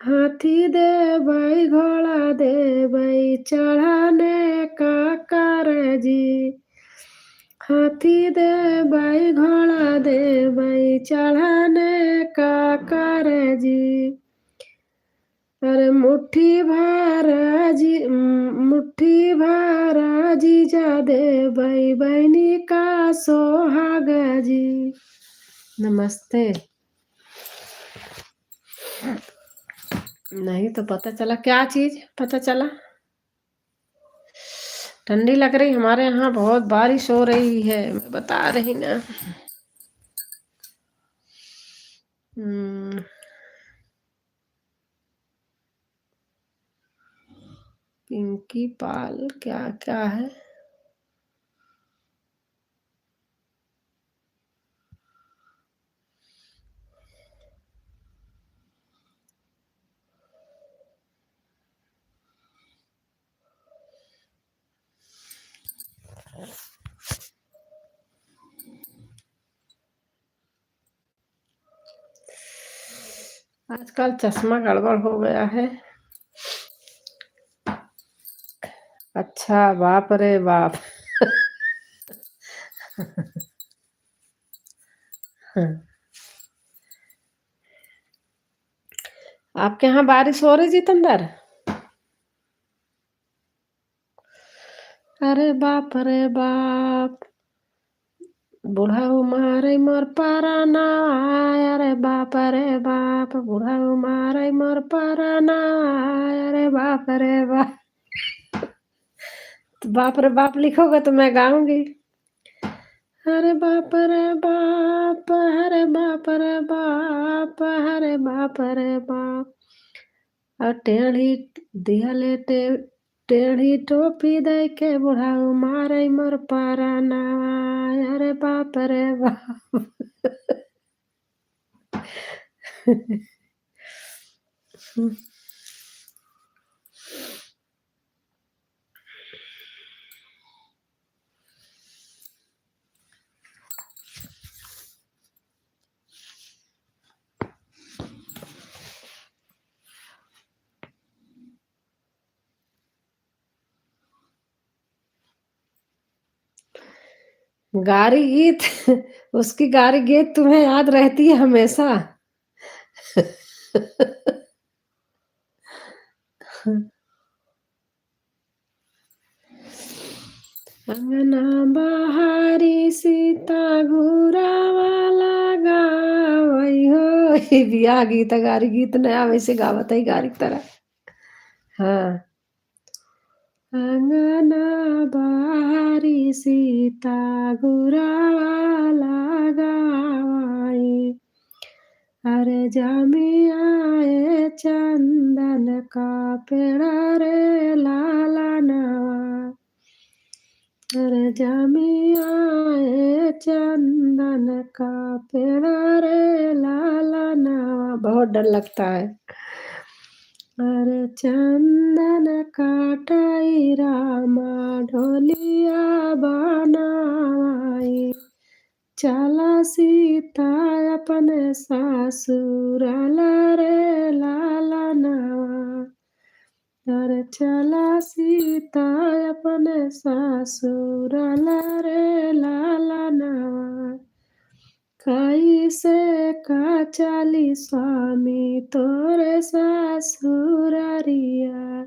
हाथी देबै, घोड़ा देबै, चढ़ने का कर जी। हाथी देबै, घोड़ा देबै, चढ़ने का कर जी। अरे मुट्ठी भरा जी, मुट्ठी भरा जीजा देबै, बहिनी का सोहागा जी। नमस्ते। नहीं तो पता चला क्या चीज, पता चला। ठंडी लग रही, हमारे यहाँ बहुत बारिश हो रही है, मैं बता रही ना। हम्म। पिंकी पाल क्या, क्या है? आजकल चश्मा गड़बड़ हो गया है। अच्छा, बाप रे बाप। आपके यहाँ बारिश हो रही, जितेंद्र? अरे बाप रे बाप, बुढ़ऊ मारै मोर पराना, अरे बाप रे बाप, बुढ़ऊ मारै मोर पराना, अरे बाप रे बाप। तो बाप रे बाप लिखोगे तो मैं गाऊंगी। अरे बाप रे बाप, अरे बाप रे बाप, अरे बाप रे बाप। और टेढ़ी दिहले टे-, टेढ़ी टोपी दइ के बुढ़ऊ मारै मोर परानवा। अरे बाप रे बाप। गारी गीत, उसकी गारी गीत तुम्हें याद रहती है हमेशा। अंगना बहारी सीता घुरावा लगावै हो। ई बियाह गीत, गारी गीत नया वैसे गावत है गारी की तरह। हाँ। अंगना बहारी सीता घुरावा लगावै। अरे जामिया ए चंदन का पेड़ा रे लालनवा। अरे जामिया ए चंदन का पेड़ा रे लाला नवा, बहुत डर लगता है। अरे चंदन काटई रामा ढोलिया बनाई, चला सीता अपने ससुराल रे लाला नवा। अरे चला सीता अपने ससुराल रे लाला नवा। कैसे का चली स्वामी तोरे ससुरारिया।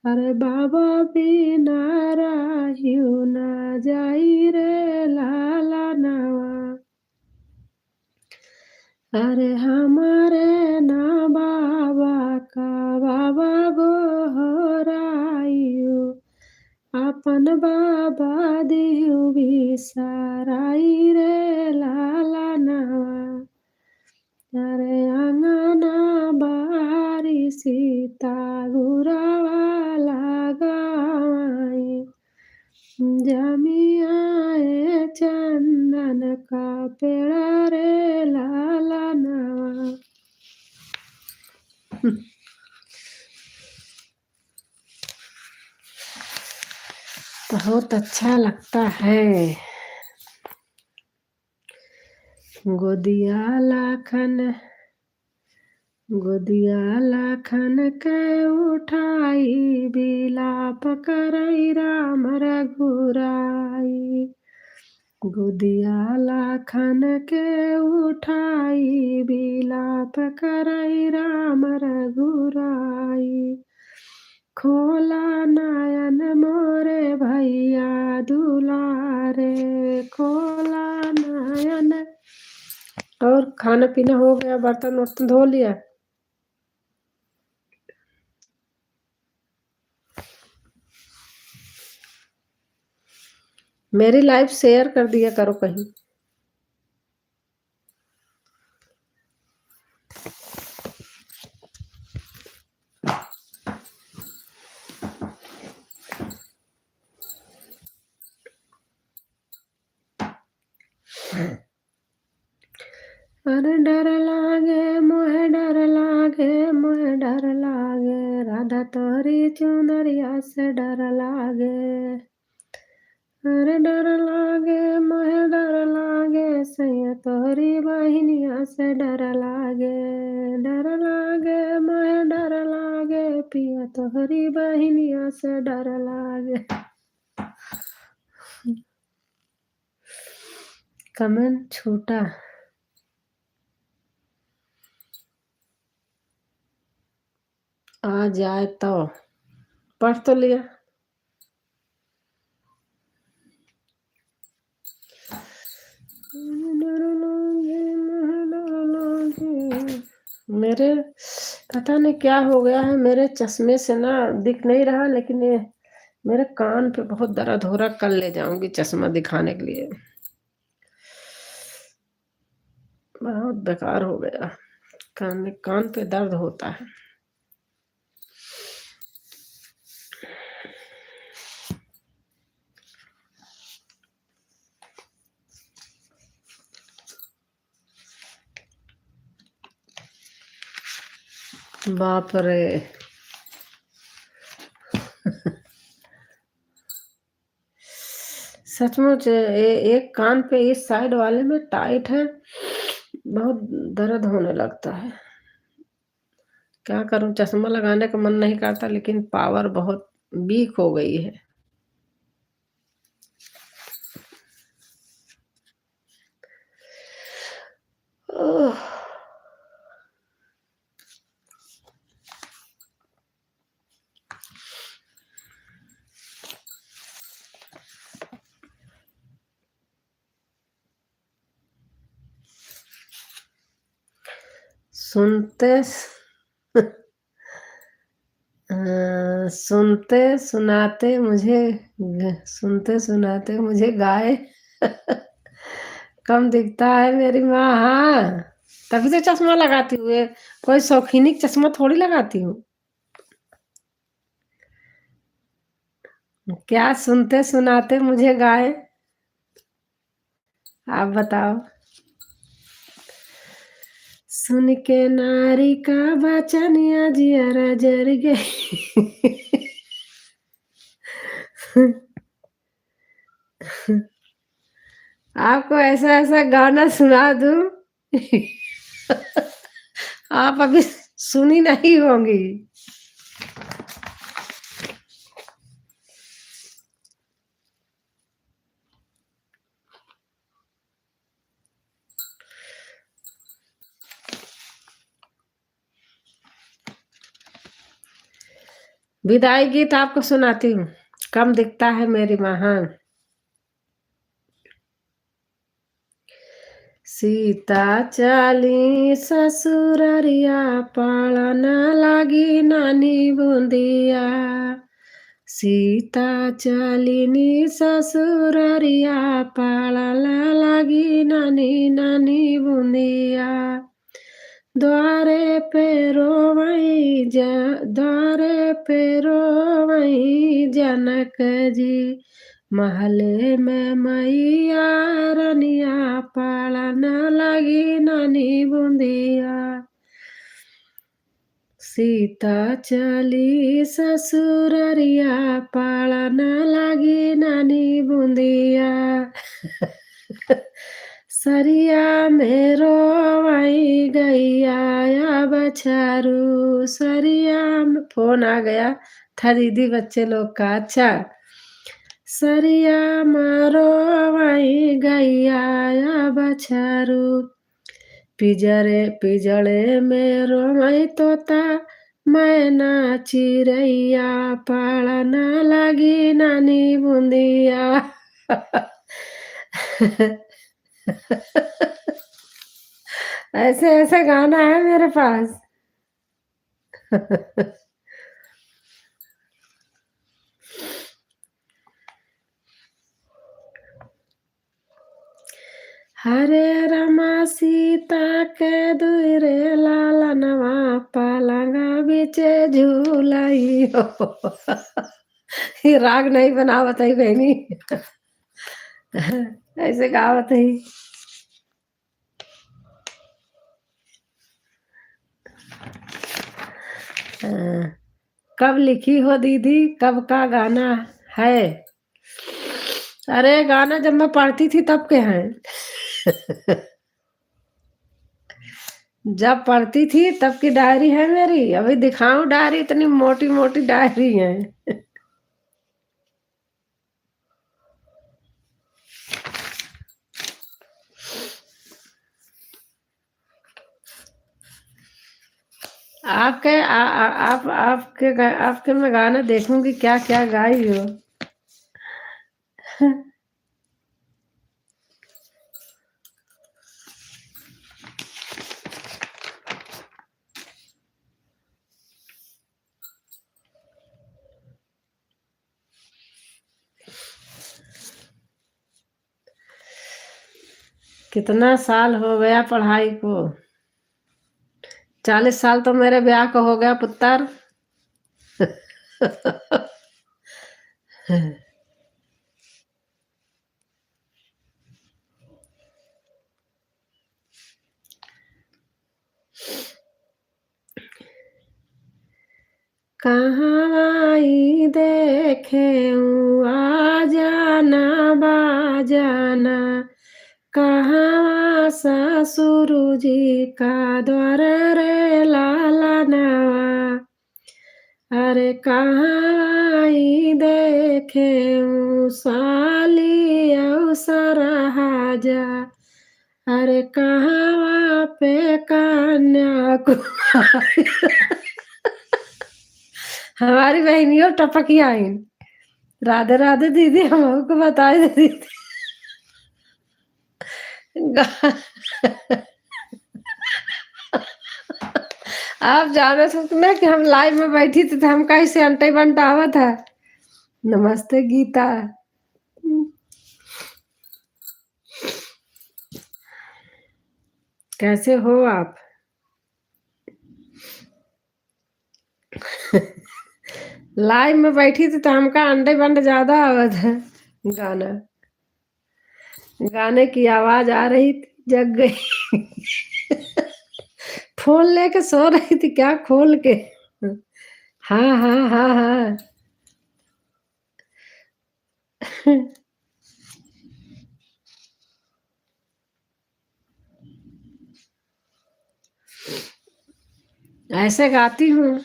अरे बाबा बिना रहियो ना जाई रे लाला नवा। अरे हमारे ना बाबा का बाबा गोहराइयो, अपन बाबा दियो बिसराई रे लाला नवा। अरे अंगना बारी सीता गुरावा लगाई, जमिया ए चंदन का पेड़ा रे लाला नवा। बहुत अच्छा लगता है। गोदिया लाखन, गोदिया लाखन के उठाई, बिलाप करई राम रघुराई। गोदिया लाखन के उठाई, बिलाप करई राम रघुराई। खोला नयन मोरे भैया दुलारे, खोला नयन। और खाना पीना हो गया, बर्तन वर्तन धो लिया? मेरी live share कर दिया करो कहीं। अरे डर लागे, मोहे डर लागे, मोहे डर लागे, राधा तोहरी चुनरिया से डर लागे। अरे डर लागे, मोहे डर लागे, सैया तोहरी बहिनिया से डर लागे। डर लागे, मोहे डर लागे, पिया तोहरी बहिनिया से डर लागे। Comment छोटा। आ जाए तो पढ़ तो लिया। मेरे पता नहीं क्या हो गया है, मेरे चश्मे से ना दिख नहीं रहा, लेकिन ये मेरे कान पे बहुत दर्द हो रहा। कल ले जाऊंगी चश्मा दिखाने के लिए। बहुत बेकार हो गया, कान, कान पे दर्द होता है। बाप रे। सचमुच ए-, एक कान पे इस side वाले में tight है, बहुत दर्द होने लगता है। क्या करूं, चश्मा लगाने का मन नहीं करता, लेकिन power बहुत weak हो गई है। ओह। सुनते स-, अ, सुनते सुनाते मुझे ग-, सुनते सुनाते मुझे गाय कम दिखता है मेरी माँ। हाँ, तभी तो चश्मा लगाती हूँ। ये कोई शौकीनी चश्मा थोड़ी लगाती हूँ। क्या सुनते सुनाते मुझे गाए, आप बताओ। सुन के नारी का बचनिया जियरा जर गई। आपको ऐसा ऐसा गाना सुना दूं, आप अभी सुनी नहीं होंगी। विदाई गीत आपको सुनाती हूँ, कम दिखता है मेरी माँ। हाँ। सीता चली ससुररिया, पालन लागी नानी बुंदिया। सीता चलिनी ससुररिया, पालन लागी नानी, नानी बुंदिया। द्वारे पे रोवई ज-, द्वारे पे रोवई जनक जी, महले में मैया रनिया, पालन लागी नानी बुंदिया। सीता चली ससुररिया, पालन लागी नानी बुंदिया। सरिया में रोवई गैया या बछरू, सरिया में, फोन आ गया था दीदी बच्चे लोग का। अच्छा, सरिया में रोवई गैया या बछरू, पिजरे, पिजड़े में रोवई तोता, मैना चिरैया, पालन लागी नानी बुंदिया। ऐसे, ऐसे गाना है मेरे पास। हरे रामा सीता के दुई रे लालनवा, पलंगा बीचे झूलाई हो। ये राग नहीं बनावत है बहनी। ऐसे गावत है। हाँ, कब लिखी हो दीदी, कब का गाना है? अरे, गाना जब मैं पढ़ती थी तब के हैं। जब पढ़ती थी तब की डायरी है मेरी, अभी दिखाऊं डायरी, इतनी मोटी मोटी डायरी है। आपके, आ, आ, आप, आपके गा-, आपके मैं गाना देखूंगी क्या क्या गाई हो। कितना साल हो गया पढ़ाई को? चालीस साल तो मेरे ब्याह को हो गया पुत्तर। कहाँ आई देखे हूँ आ जाना बाजाना, कहाँ ससुर जी का द्वार रे लालनवा। अरे कहाँ आई देखे हूँ साली अवसर हाजा, अरे कहाँ पे कन्याकुमारी। हमारी बहनियों टपकी आइन। राधे राधे दीदी, हमको बताए दे दीदी। आप जानत हो ना कि हम लाइव में बैठी थी तो हम कैसे अंटे बंटावत है। नमस्ते गीता, कैसे हो आप? Live में बैठी थी तो हमका अंडे बंड ज्यादा आवत है गाना। गाने की आवाज आ रही थी, जग गई। फोन लेके सो रही थी क्या खोल के? हाँ, हाँ, हाँ, हाँ। ऐसे गाती हूँ,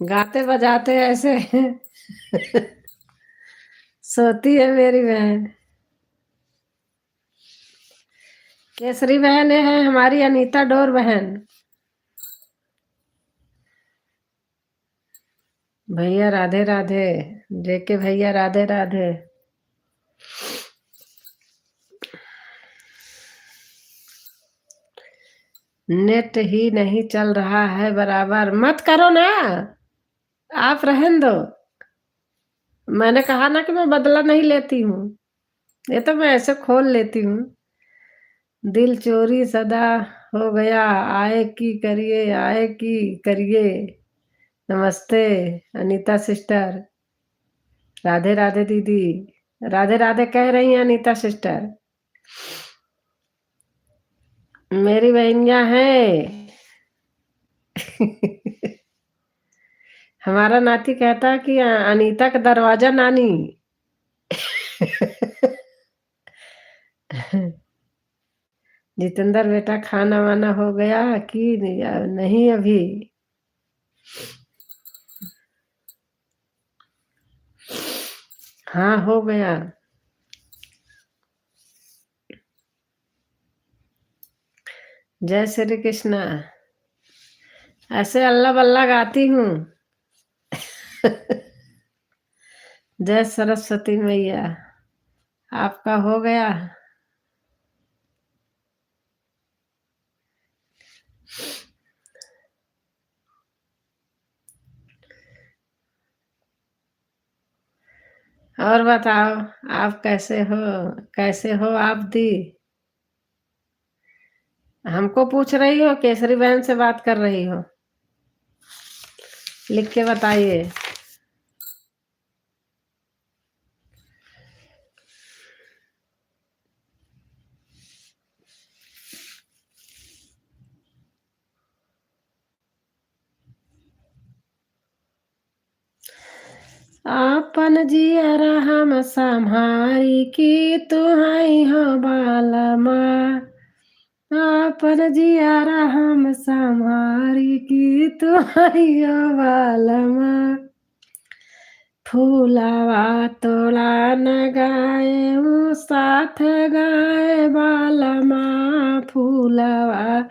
गाते बजाते ऐसे। सोती है मेरी बहन। केसरी बहन है हमारी, अनीता डोर बहन। भैया राधे राधे, जेके भैया राधे राधे। Net ही नहीं चल रहा है बराबर, मत करो ना, आप रहन दो। मैंने कहा ना कि मैं बदला नहीं लेती हूँ, ये तो मैं ऐसे खोल लेती हूँ। दिल चोरी सदा हो गया, आए की करिए, आए की करिए। नमस्ते अनीता sister, राधे राधे दीदी, राधे राधे कह रही हैं अनीता sister। मेरी बहनिया है। हमारा नाती कहता कि अ-, अनीता का दरवाजा नानी। जितेंद्र बेटा, खाना वाना हो गया कि नहीं? अ, नहीं अभी। हाँ, हो गया। जय श्री कृष्णा। ऐसे अल्ला बल्ला गाती हूँ। जय सरस्वती मैया। आपका हो गया? और बताओ, आप कैसे हो? कैसे हो आप दी? हमको पूछ रही हो, केसरी बहन से बात कर रही हो? लिख के बताइए। आपन जियरा हम सम्हारी कि तू हई हो बालमा। आपन जियरा हम सम्हारी कि तू हई हो बालमा। फूलवा तोड़ा न गाए ऊ साथ गाए बालमा। फूलवा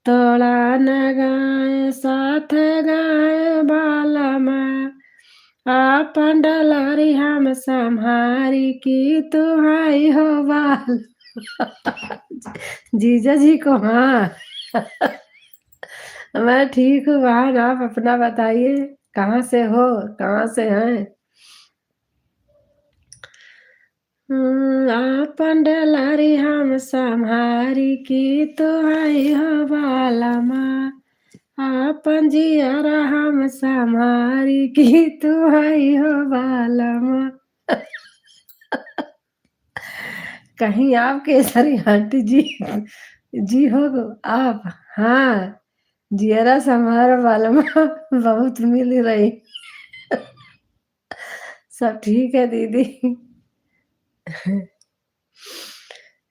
तोड़ा न गाए साथ गाए बालमा। आपन डलरी हम सम्हारी कि तू हई हो बाल। जीजा जी को हाँ। मैं ठीक हूँ बहन, आप अपना बताइए, कहाँ से हो, कहाँ से हैं? हम्म, आपन डलरी हम सम्हारी कि तू हई हो बालमा। आपन जियरा हम सम्हारी कि तू हई हो बालमा। कहीं आप केसरी aunty जी, जी हो आप? हाँ, जियरा सम्हारा बालमा, बहुत मिल रही। सब ठीक है दीदी।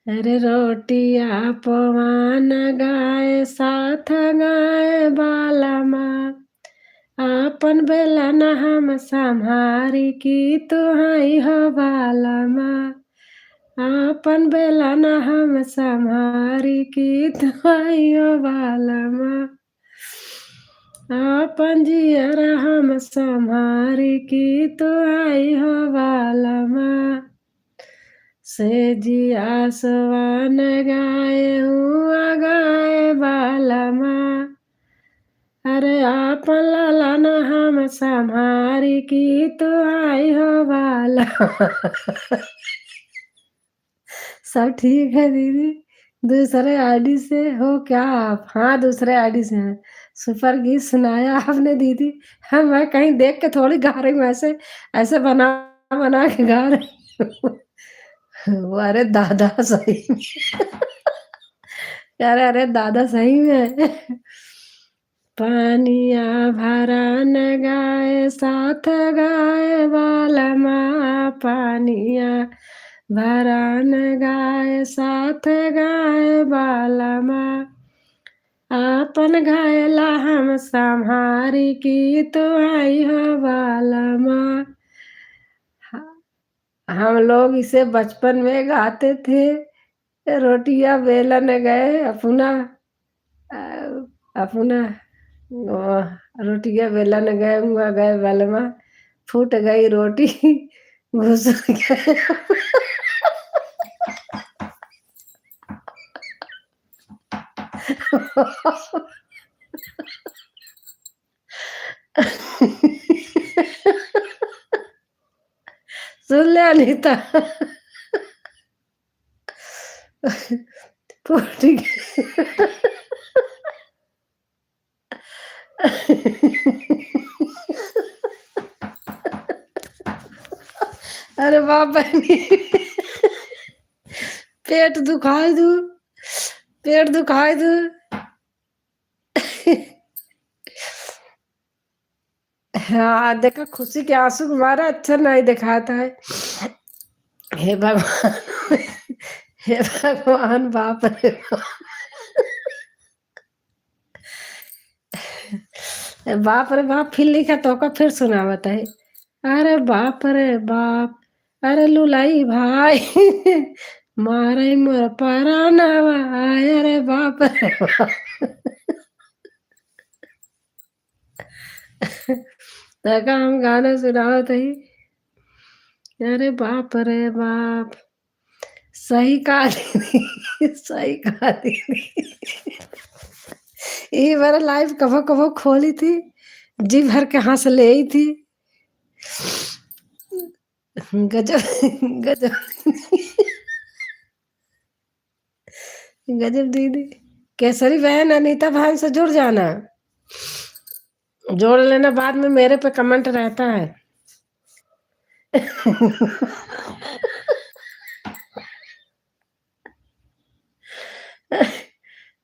अरे रोटिया पवान गाए साथ गाए बालमा। आपन बेलन हम सम्हारी कि तू हई हो बालमा। आपन बेलन हम सम्हारी कि तू हई हो बालमा। आपन जियरा हम सम्हारी कि तू हई हो बालमा। से जिया सवान गाए हुआ गाए बालमा। अरे आपन लालन हम सम्हारी कि तू हई हो बालमा। सब ठीक है दीदी, दूसरे आईडी से हो क्या आप? हाँ, दूसरे आईडी से हैं। सुपर गीत सुनाया आपने दीदी। हाँ, मैं कहीं देख के थोड़ी गा रही हूँ, ऐसे, ऐसे बना, बना के गा रही हूँ। वो, अरे दादा, सही में। अरे, अरे दादा, सही में। पानिया भरान गाए साथ गाए बालमा, पानिया भरान गाए साथ गाए बालमा, आपन घायला हम संभारी की तो आई हो बालमा। हम लोग इसे बचपन में गाते थे। रोटिया बेलन गए अपना, अ, अपना, ओ, रोटिया बेलन गए, हुआ गए बलमा, फूट गई रोटी, घुस गए। सुन ले अनीता। फूट गई। अरे बाप रे। पेट दुखाई दू, पेट दुखाई दू। हाँ, देखा, खुशी के आंसू के मारे अच्छा नहीं दिखाता है। हे भगवान, हे भगवान, बाप रे बाप। बाप रे बाप, फिर लिखा तो का फिर सुनावत है। अरे बाप रे बाप, अरे लुलाई भाई, मारे मोर परानवा, अरे बाप रे बाप। तका हम गाना सुनावत हई। अरे बाप रे बाप, सही कहा दीदी, सही कहा दीदी। ई बार लाइव कभो कभो खोली थी, जी भर के हंस लेई थी। गजब, गजब। गजब दीदी। केसरी बहन, अनीता बहन से जुड़ जाना, जोड़ लेना, बाद में मेरे पे कमेंट रहता है।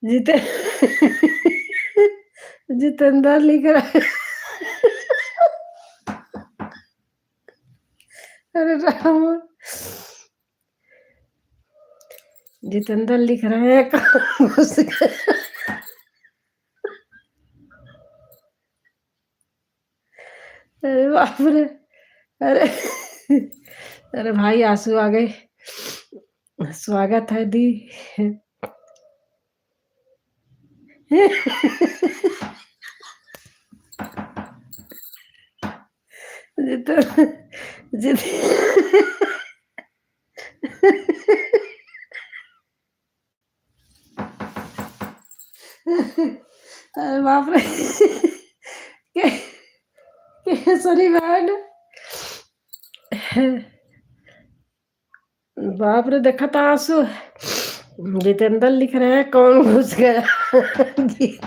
जिते-, जितेंद्र लिख रहा है। अरे राम। जितेंद्र लिख रहे हैं, कहाँ घुस गए? अरे बाप रे, अरे, अरे भाई, आंसू आ गए। स्वागत है दी। जित-, जित-, अरे बाप रे। के-, केसरी बहन। बाप रे, देखा था आंसू। जितेंद्र लिख रहे हैं, कौन घुस गया? गीत।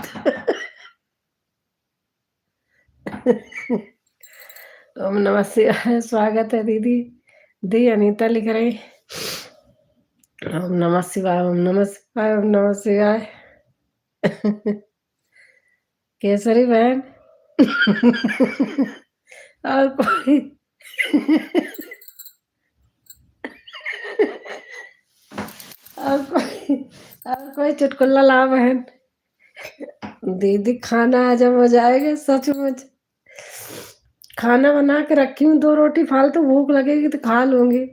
ओम नमः शिवाय, स्वागत है दीदी। दी अनीता लिख रही, ओम नमः शिवाय, ओम नमः शिवाय, ओम नमः शिवाय। केसरी बहन। और कोई, और कोई, और कोई चुटकुला ला बहन। दीदी, खाना हजम हो जाएगा सचमुच। खाना बना के रखी हूँ, दो रोटी फालतू, भूख लगेगी तो खा लूंगी।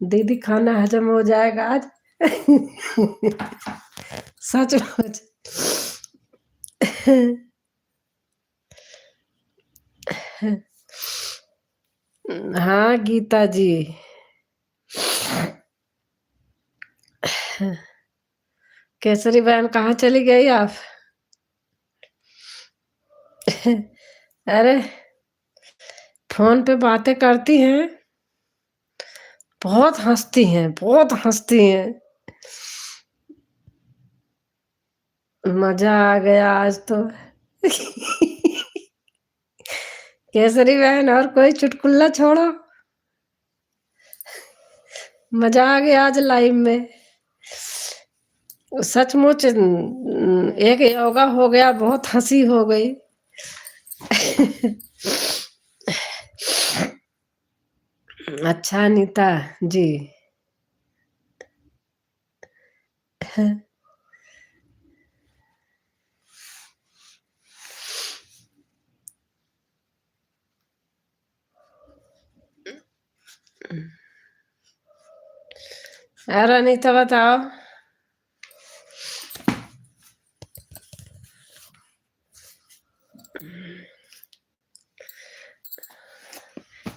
दीदी, खाना हजम हो जाएगा आज। सचमुच। हाँ गीता जी। केसरी बहन, कहाँ चली गई आप? अरे, फोन पे बातें करती हैं, बहुत हंसती हैं, बहुत हंसती हैं। मजा आ गया आज तो। केसरी बहन, और कोई चुटकुल्ला छोड़ो। मजा आ गया आज live में। सचमुच, न-, एक योगा हो गया, बहुत हँसी हो गई। अच्छा अनीता जी। और अनीता बताओ।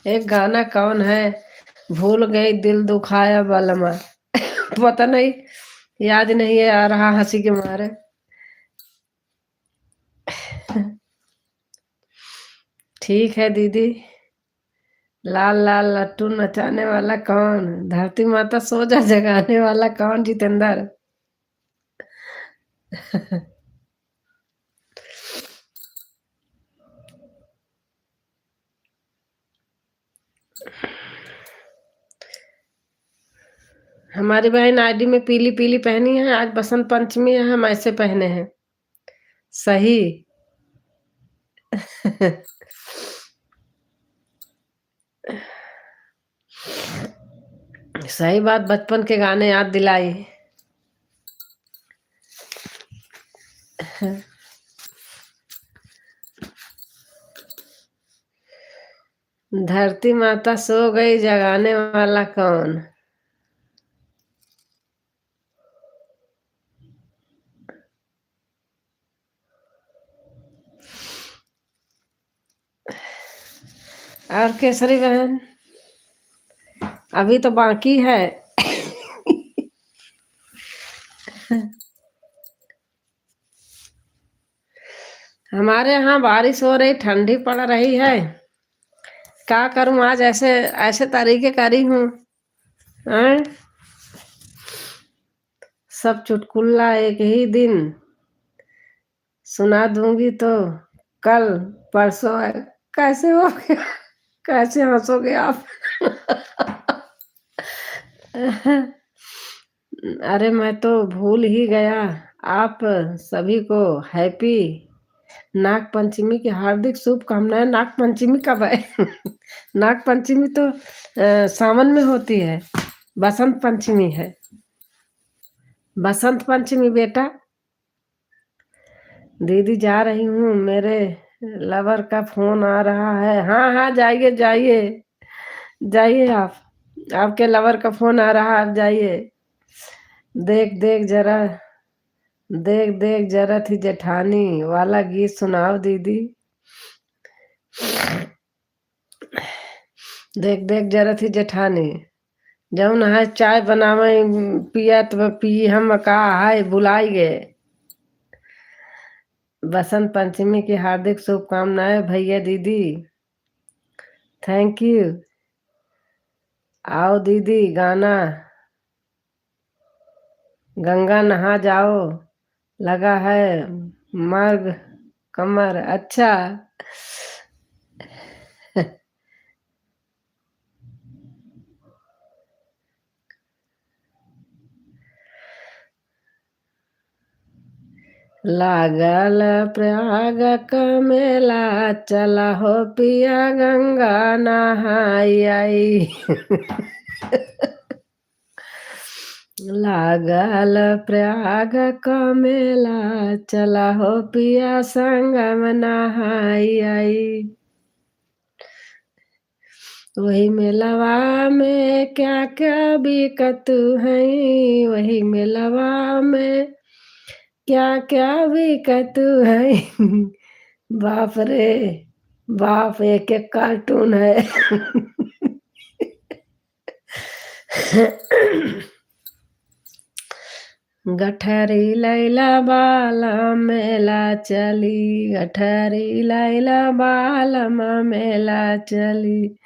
एक गाना कौन है, भूल गई दिल दुखाया बलमा। पता नहीं, याद नहीं है आ रहा हँसी के मारे। ठीक है दीदी। लाल लाल लट्टू नचाने वाला कौन? धरती माता सो जा जगाने वाला कौन, जितेंद्र? हमारी बहन ID में पीली पीली पहनी है, आज बसंत पंचमी है, हम ऐसे पहने हैं। सही। सही बात, बचपन के गाने याद दिलाई। धरती माता सो गई, जगाने वाला कौन? और केसरी बहन, अभी तो बाकी है। हमारे यहाँ बारिश हो रही, ठंडी पड़ रही है, क्या करूँ, आज ऐसे, ऐसे तरीके करी हूँ। हैं? सब चुटकुल्ला एक ही दिन सुना दूंगी तो कल परसों आए। कैसे हो गया? कैसे हँसोगे आप? अरे, मैं तो भूल ही गया। आप सभी को happy नाग पंचमी की हार्दिक शुभकामनाएं। नाग पंचमी कब है? नाग पंचमी तो, अ, सावन में होती है, बसंत पंचमी है। बसंत पंचमी बेटा, दीदी जा रही हूँ, मेरे lover का phone आ रहा है। हाँ, हाँ, जाइए, जाइए, जाइए आप, आपके lover का phone आ रहा है, आप जाइए। देख, देख जरा, देख, देख जरा थी जेठानी वाला गीत सुनाओ दीदी। देख, देख जरा थी जेठानी, जौन है चाय बनावे, पियत में पी हम का है, भुलाई गए। बसंत पंचमी की हार्दिक शुभकामनाएं भैया दीदी। Thank you। आओ दीदी, गाना गंगा नहा जाओ, लगा है मर्ग कमर। अच्छा। लागल प्रयाग क मेला, चला हो पिया गंगा नहाई आई। लागल प्रयाग क मेला, चला हो पिया संगम नहाई आई। वही मेलवा में क्या क्या बिकत है, वही मेलवा में क्या क्या बिकत है। बाप रे बाप, एक एक cartoon है। गठरी लैला बालम मेला चली, गठरी लैला बालम मेला चली।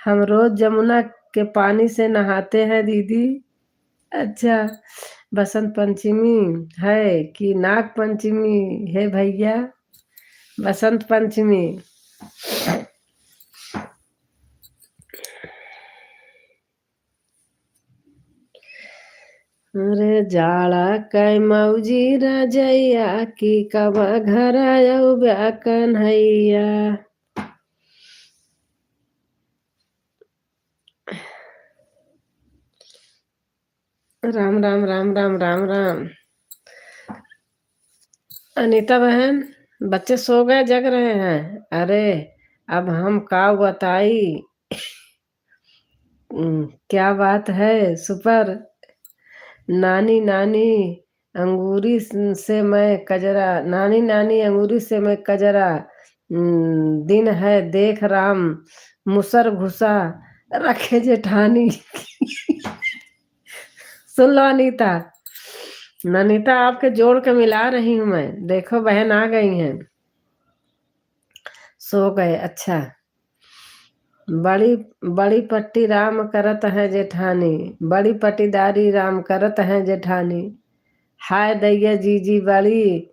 हम रोज जमुना के पानी से नहाते हैं दीदी। अच्छा, बसंत पंचमी है कि नाग पंचमी है भैया? बसंत पंचमी। अरे जाड़ा कै मौजी रजैया की कब घर अउब्या कन्हैया। राम, राम, राम, राम, राम, राम। अनीता बहन, बच्चे सो गए, जग रहे हैं। अरे, अब हम का बताई? हम्म, क्या बात है, super। नानी, नानी, अंगूरी स-, से मैं कजरा, नानी, नानी, अंगूरी से मैं कजरा, हम्म, दिन है, देख राम, मुसर घुसा रखे जेठानी। सुन लो अनीता, ननीता, आपके जोड़ के मिला रही हूँ मैं। देखो, बहन आ गई हैं, सो गए। अच्छा, बड़ी, बड़ी पट्टी राम करत हैं जेठानी, बड़ी पट्टीदारी राम करत हैं जेठानी। हाय दैया जीजी बड़ी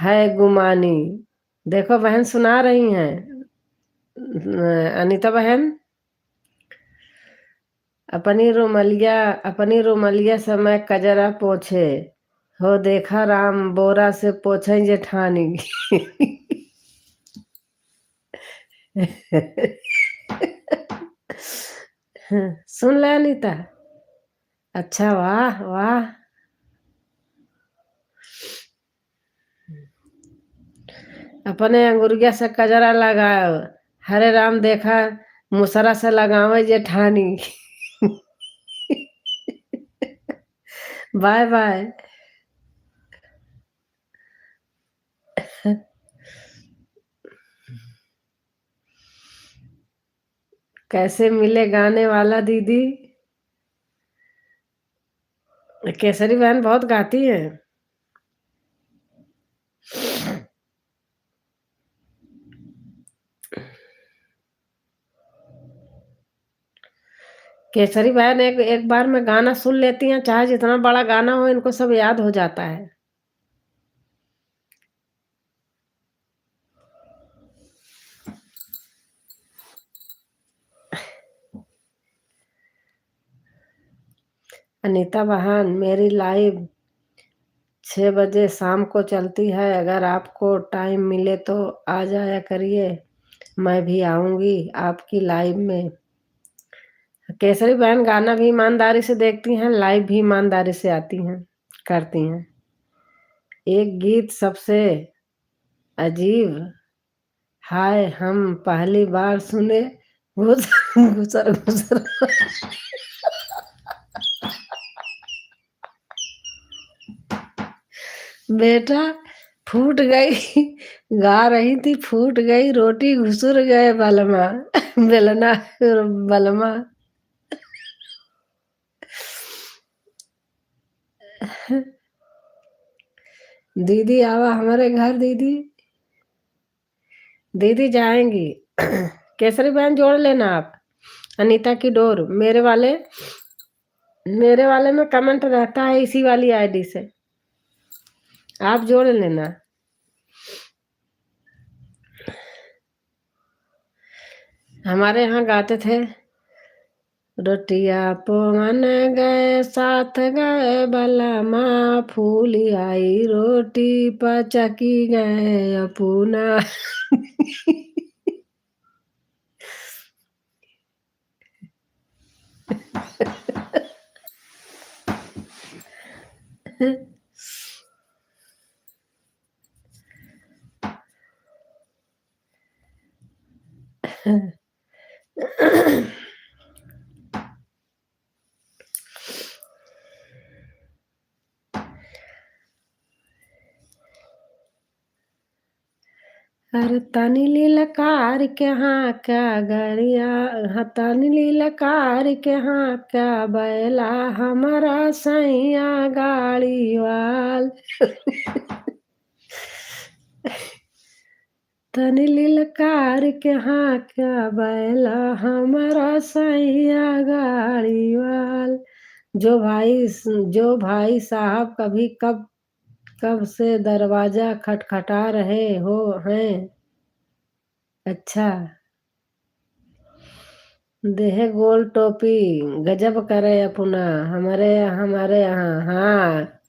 है गुमानी। देखो बहन सुना रही हैं, अ, अनीता बहन, अपनी रुमलिया, अपनी रुमलिया से मैं कजरा पोछे, हो देखा राम बोरा से पोछे जेठानी। सुन ले अनीता। अच्छा, वाह, वाह। अपने अंगुरिया से कजरा लगाओ, हरे राम देखा मुसरा से लगावे जेठानी। Bye bye। कैसे मिले गाने वाला दीदी? केसरी बहन बहुत गाती हैं। केसरी बहन एक, एक बार में गाना सुन लेती हैं, चाहे जितना बड़ा गाना हो, इनको सब याद हो जाता है। अनीता बहन, मेरी live छः बजे शाम को चलती है, अगर आपको time मिले तो आ जाया करिए, मैं भी आऊँगी आपकी live में। केसरी बहन गाना भी ईमानदारी से देखती हैं, live भी ईमानदारी से आती हैं, करती हैं। एक गीत सबसे अजीब, हाय हम पहली बार सुने, घुसर, घुसर, घुसर। बेटा, फूट गई, गा रही थी, फूट गई रोटी, घुसुर गए बलमा, बेलना, बलमा। दीदी आवा हमारे घर, दीदी। दीदी जाएंगी। केसरी बहन जोड़ लेना आप, अनीता की डोर। मेरे वाले, मेरे वाले में comment रहता है इसी वाली ID से, आप जोड़ लेना। हमारे यहाँ गाते थे, रोटिया पवन गए साथ गए बलमा, फूली आई रोटी पचकी गए अपना। अरे तनी ललकार के हाँका गड़िया, हाँ, तनी ललकार के हाँका बैला हमारा सैया गाड़ी वाल। तनी ललकार के हाँका बैला हमारा सैया गाड़ी वाल। जो भाई स-, जो भाई साहब कभी कब, कब से दरवाजा खटखटा रहे हो हैं? अच्छा। देहे गोल टोपी, गजब करे अपना, हमारे, हमारे यहाँ, हाँ।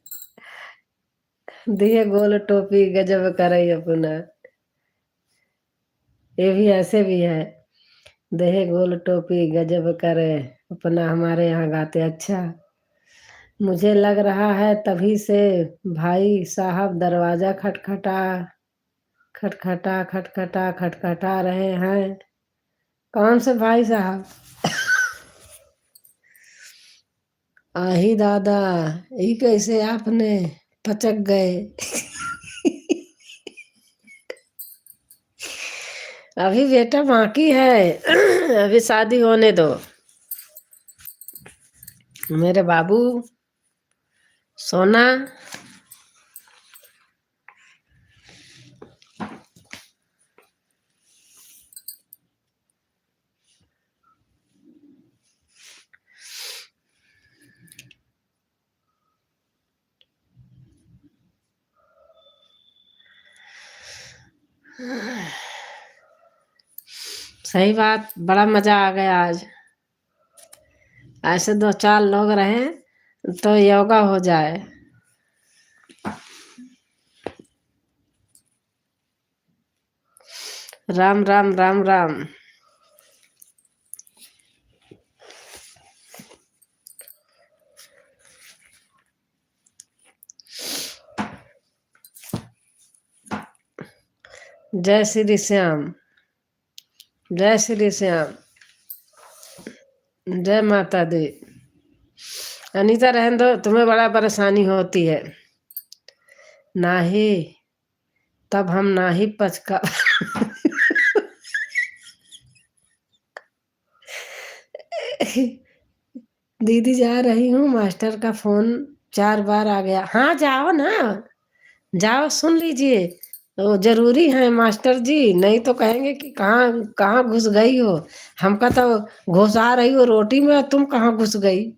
दिहे गोल टोपी, गजब करे अपना। ये भी ऐसे भी है, देहे गोल टोपी, गजब करे अपना, हमारे यहाँ गाते। अच्छा, मुझे लग रहा है तभी से भाई साहब दरवाजा खटखटा, खटखटा, खटखटा, खटखटा रहे हैं। कौन से भाई साहब? आही दादा, ई कैसे आपने पचक गए? अभी बेटा बाकी है, अभी शादी होने दो। मेरे बाबू, सोना। सही बात, बड़ा मजा आ गया आज। ऐसे दो चार लोग रहे तो योगा हो जाए। राम राम, राम राम। जय श्री श्याम, जय श्री श्याम, जय माता दी। अनीता, रहन दो, तुम्हें बड़ा परेशानी होती है। नाही, तब हम नाही पचका। दीदी, जा रही हूँ, मास्टर का फोन चार बार आ गया। हाँ, जाओ ना, जाओ, सुन लीजिए, वो जरूरी है मास्टर जी, नहीं तो कहेंगे कि कहाँ, कहाँ घुस गई हो, हमका तो घुसा रही हो रोटी में, तुम कहाँ घुस गई?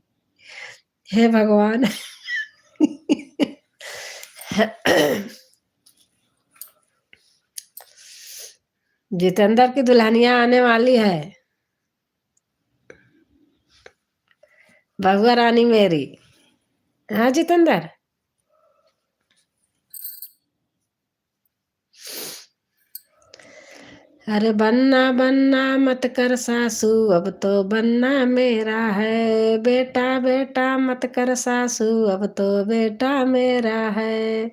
हे भगवान। जितेंद्र की दुल्हनिया आने वाली है, बहुआ रानी मेरी। हाँ जितेंद्र। अरे बन्ना बन्ना मत कर सासू, अब तो बन्ना मेरा है। बेटा बेटा मत कर सासू, अब तो बेटा मेरा है।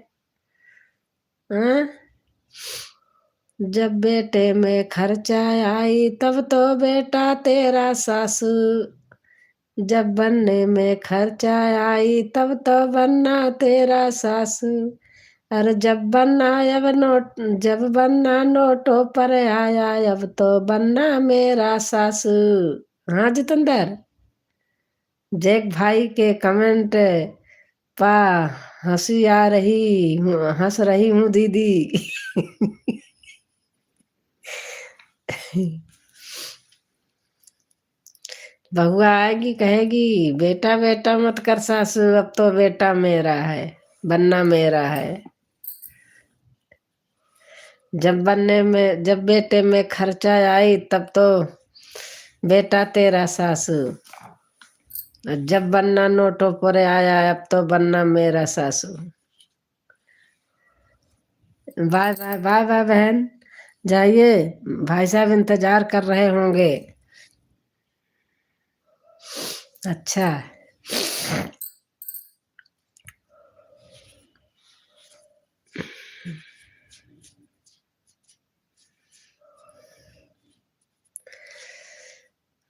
हाँ? जब बेटे में खर्चा आई, तब तो बेटा तेरा सासू। जब बन्ने में खर्चा आई, तब तो बन्ना तेरा सासू। अरे जब बन्ना अब नोट, जब बन्ना नोटों पर आया, अब तो बन्ना मेरा सासू। हाँ जितेंद्र, जैक भाई के comment पा हंसी आ रही हूँ, हंस रही हूँ दीदी। बहुआ आएगी, कहेगी, "बेटा, बेटा मत कर सासू, अब तो बेटा मेरा है, बन्ना मेरा है।" जब बन्ने में, जब बेटे में खर्चा आई, तब तो बेटा तेरा सासू, और जब बन्ना नोटों पर आया, अब तो बन्ना मेरा सासू। बाय बाय, बाय बाय बहन, जाइए, भाई साहब इंतजार कर रहे होंगे। अच्छा।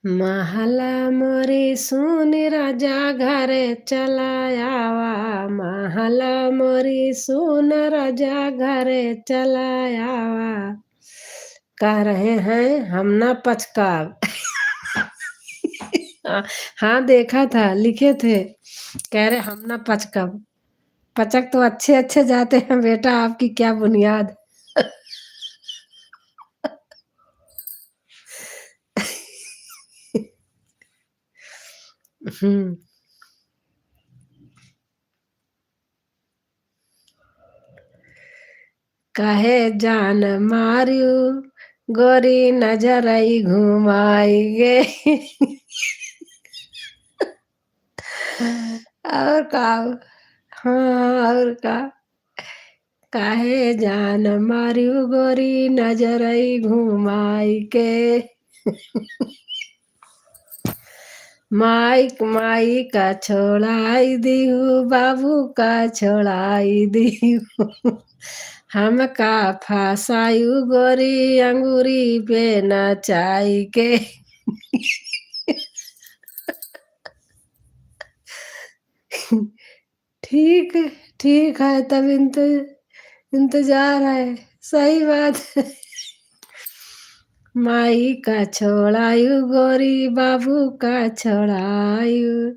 महला मोरी सुन राजा घरे चला आवा, महला मोरी सुन राजा घरे चला आवा। कह रहे हैं हम ना पचकाब। हाँ, देखा था, लिखे थे, कह रहे हम ना पचकाब। पचक तो अच्छे अच्छे जाते हैं बेटा, आपकी क्या बुनियाद। हम्म। काहे जान मारियो गोरी नजरई घुमाई के। और का? हाँ, और का? काहे जान मारियो गोरी नजरई घुमाई के। माई, माई का छोड़ाई दिहु, बाबू का छोड़ाई दिहु। हमका फंसायु गोरी अंगूरी पे नचाई के। ठीक, ठीक है, तब इंत-, इंतजार है, सही बात है। माई का छोड़ायु गोरी, बाबू का छोड़ायु,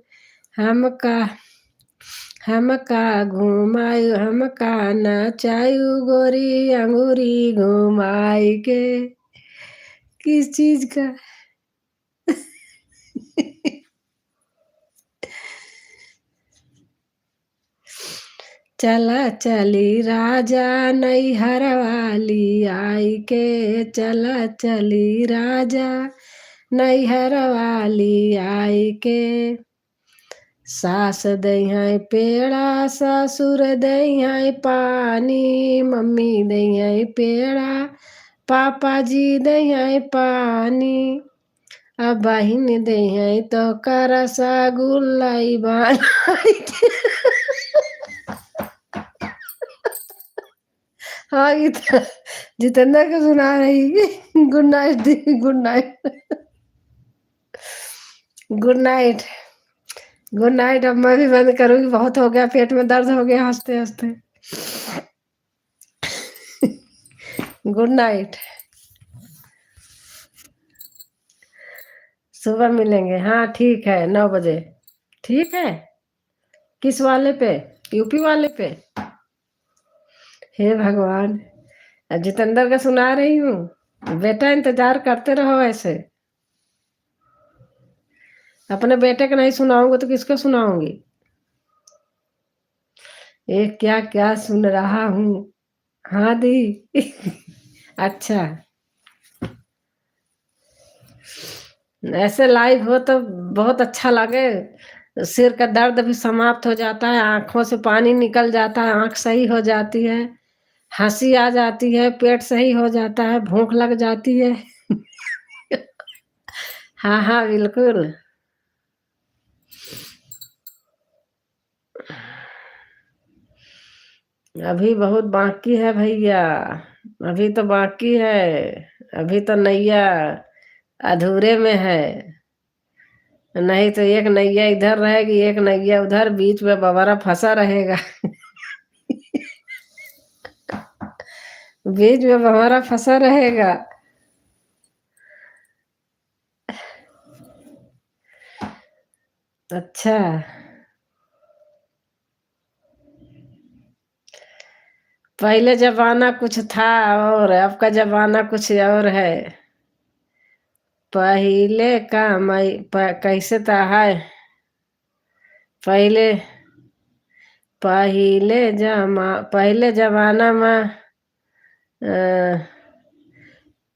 हमका, हमका घुमायु, हमका नचायु गोरी, अंगूरी घुमाई के। किस चीज का? चला चली राजा नैहर वाली आई के, चला चली राजा नैहर वाली आई के। सास दइहैं पेड़ा, ससुर दइहैं पानी, मम्मी दइहैं पेड़ा, पापा जी दइहैं पानी। अब बहिन दइहैं तोहका रसगुल्ला ई बनाई के। हाँ, गीता, जितेंद्र को सुना रही। Good night दी, good night। Good night। Good night। अब मैं भी बंद करूँगी, बहुत हो गया, पेट में दर्द हो गया हँसते हँसते। Good night। सुबह मिलेंगे। हाँ, ठीक है, नौ बजे। ठीक है। किस वाले पे? यूपी वाले पे? हे भगवान, जितेंद्र का सुना रही हूँ। बेटा, इंतजार करते रहो ऐसे। अपने बेटे को नहीं सुनाऊंगी तो किसको सुनाऊंगी? ये क्या क्या सुन रहा हूँ। हाँ दी। अच्छा, ऐसे live हो तो बहुत अच्छा लगे। सिर का दर्द भी समाप्त हो जाता है, आँखों से पानी निकल जाता है, आँख सही हो जाती है, हँसी आ जाती है, पेट सही हो जाता है, भूख लग जाती है। हाँ, हाँ, बिल्कुल। अभी बहुत बाकी है भैया, अभी तो बाकी है, अभी तो नैया अधूरे में है। नहीं तो एक नैया इधर रहेगी, एक नैया उधर, बीच में बवरा फंसा रहेगा। बीच में बवरा फंसा रहेगा। अच्छा, पहले जमाना कुछ था और अब का जमाना कुछ और है। पहले का मई-, प-, कैसे तो है, पहले, पहले जमा-, पहले जमाना में, अ,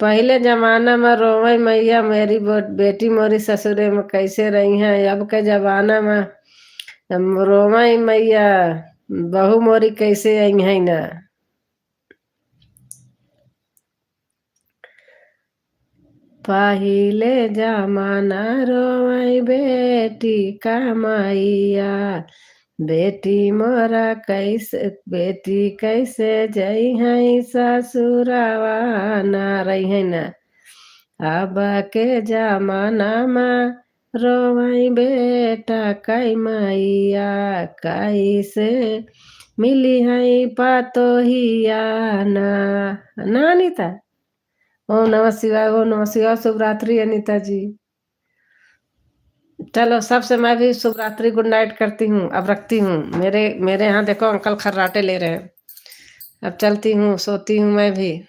पहले जमाना में रोवे मैया मेरी बो-, बेटी मोरी ससुरे में कैसे रही हैं, अब के जमाना में हम रोवे मैया बहू मोरी कैसे आई हैं ना। पहिले जमाना रोवै बेटी कमैया, बेटी मोरा कैसे, बेटी कैसे जइहैं ससुरवा ना रहिहैं ना। अब के जमाना मा रोवै बेटा कमैया, कैसे मिलिहैं पतोहिया ना। ना अनिता? ओम नमः शिवाय, ओम नमः शिवाय। शुभ रात्रि अनिता जी। चलो, सबसे मैं भी शुभ रात्रि, good night करती हूँ। अब रखती हूँ। मेरे, मेरे यहाँ देखो, अंकल खर्राटे ले रहे हैं। अब चलती हूँ, सोती हूँ मैं भी।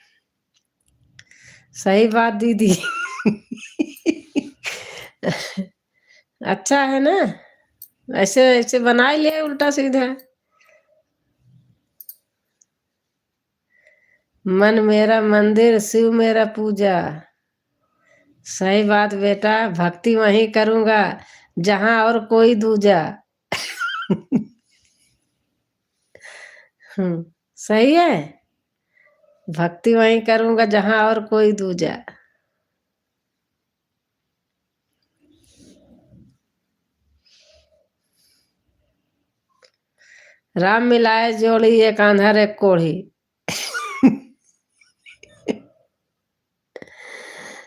सही बात दीदी। अच्छा है ना, ऐसे, ऐसे बनाए ले उल्टा सीधा। मन मेरा मंदिर, शिव मेरा पूजा। सही बात बेटा, भक्ति वहीं करूँगा, जहाँ और कोई दूजा। हम्म, सही है। भक्ति वहीं करूँगा, जहाँ और कोई दूजा। राम मिलाए जोड़ी, एक आंधर एक कोढ़ी।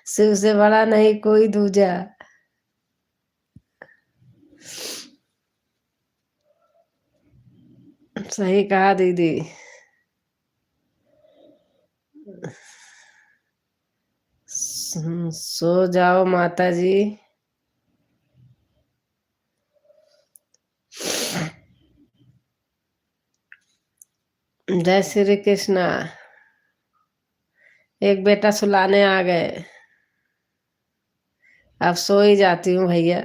शिव से बड़ा नहीं कोई दूजा। सही कहा दीदी। स-, सो जाओ माता जी। जय श्री कृष्णा। एक बेटा सुलाने आ गए, अब सो ही जाती हूँ भैया।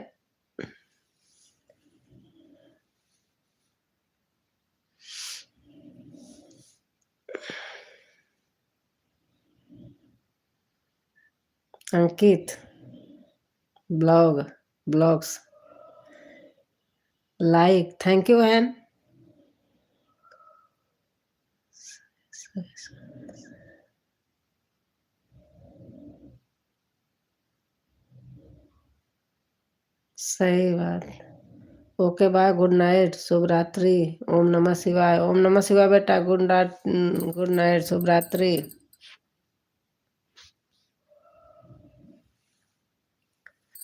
अंकित blog, blogs, like, thank you बहन। सही बात। OK bye, good night, शुभ रात्रि। ओम नमः शिवाय, ओम नमः शिवाय बेटा, good night, good night, शुभ रात्रि।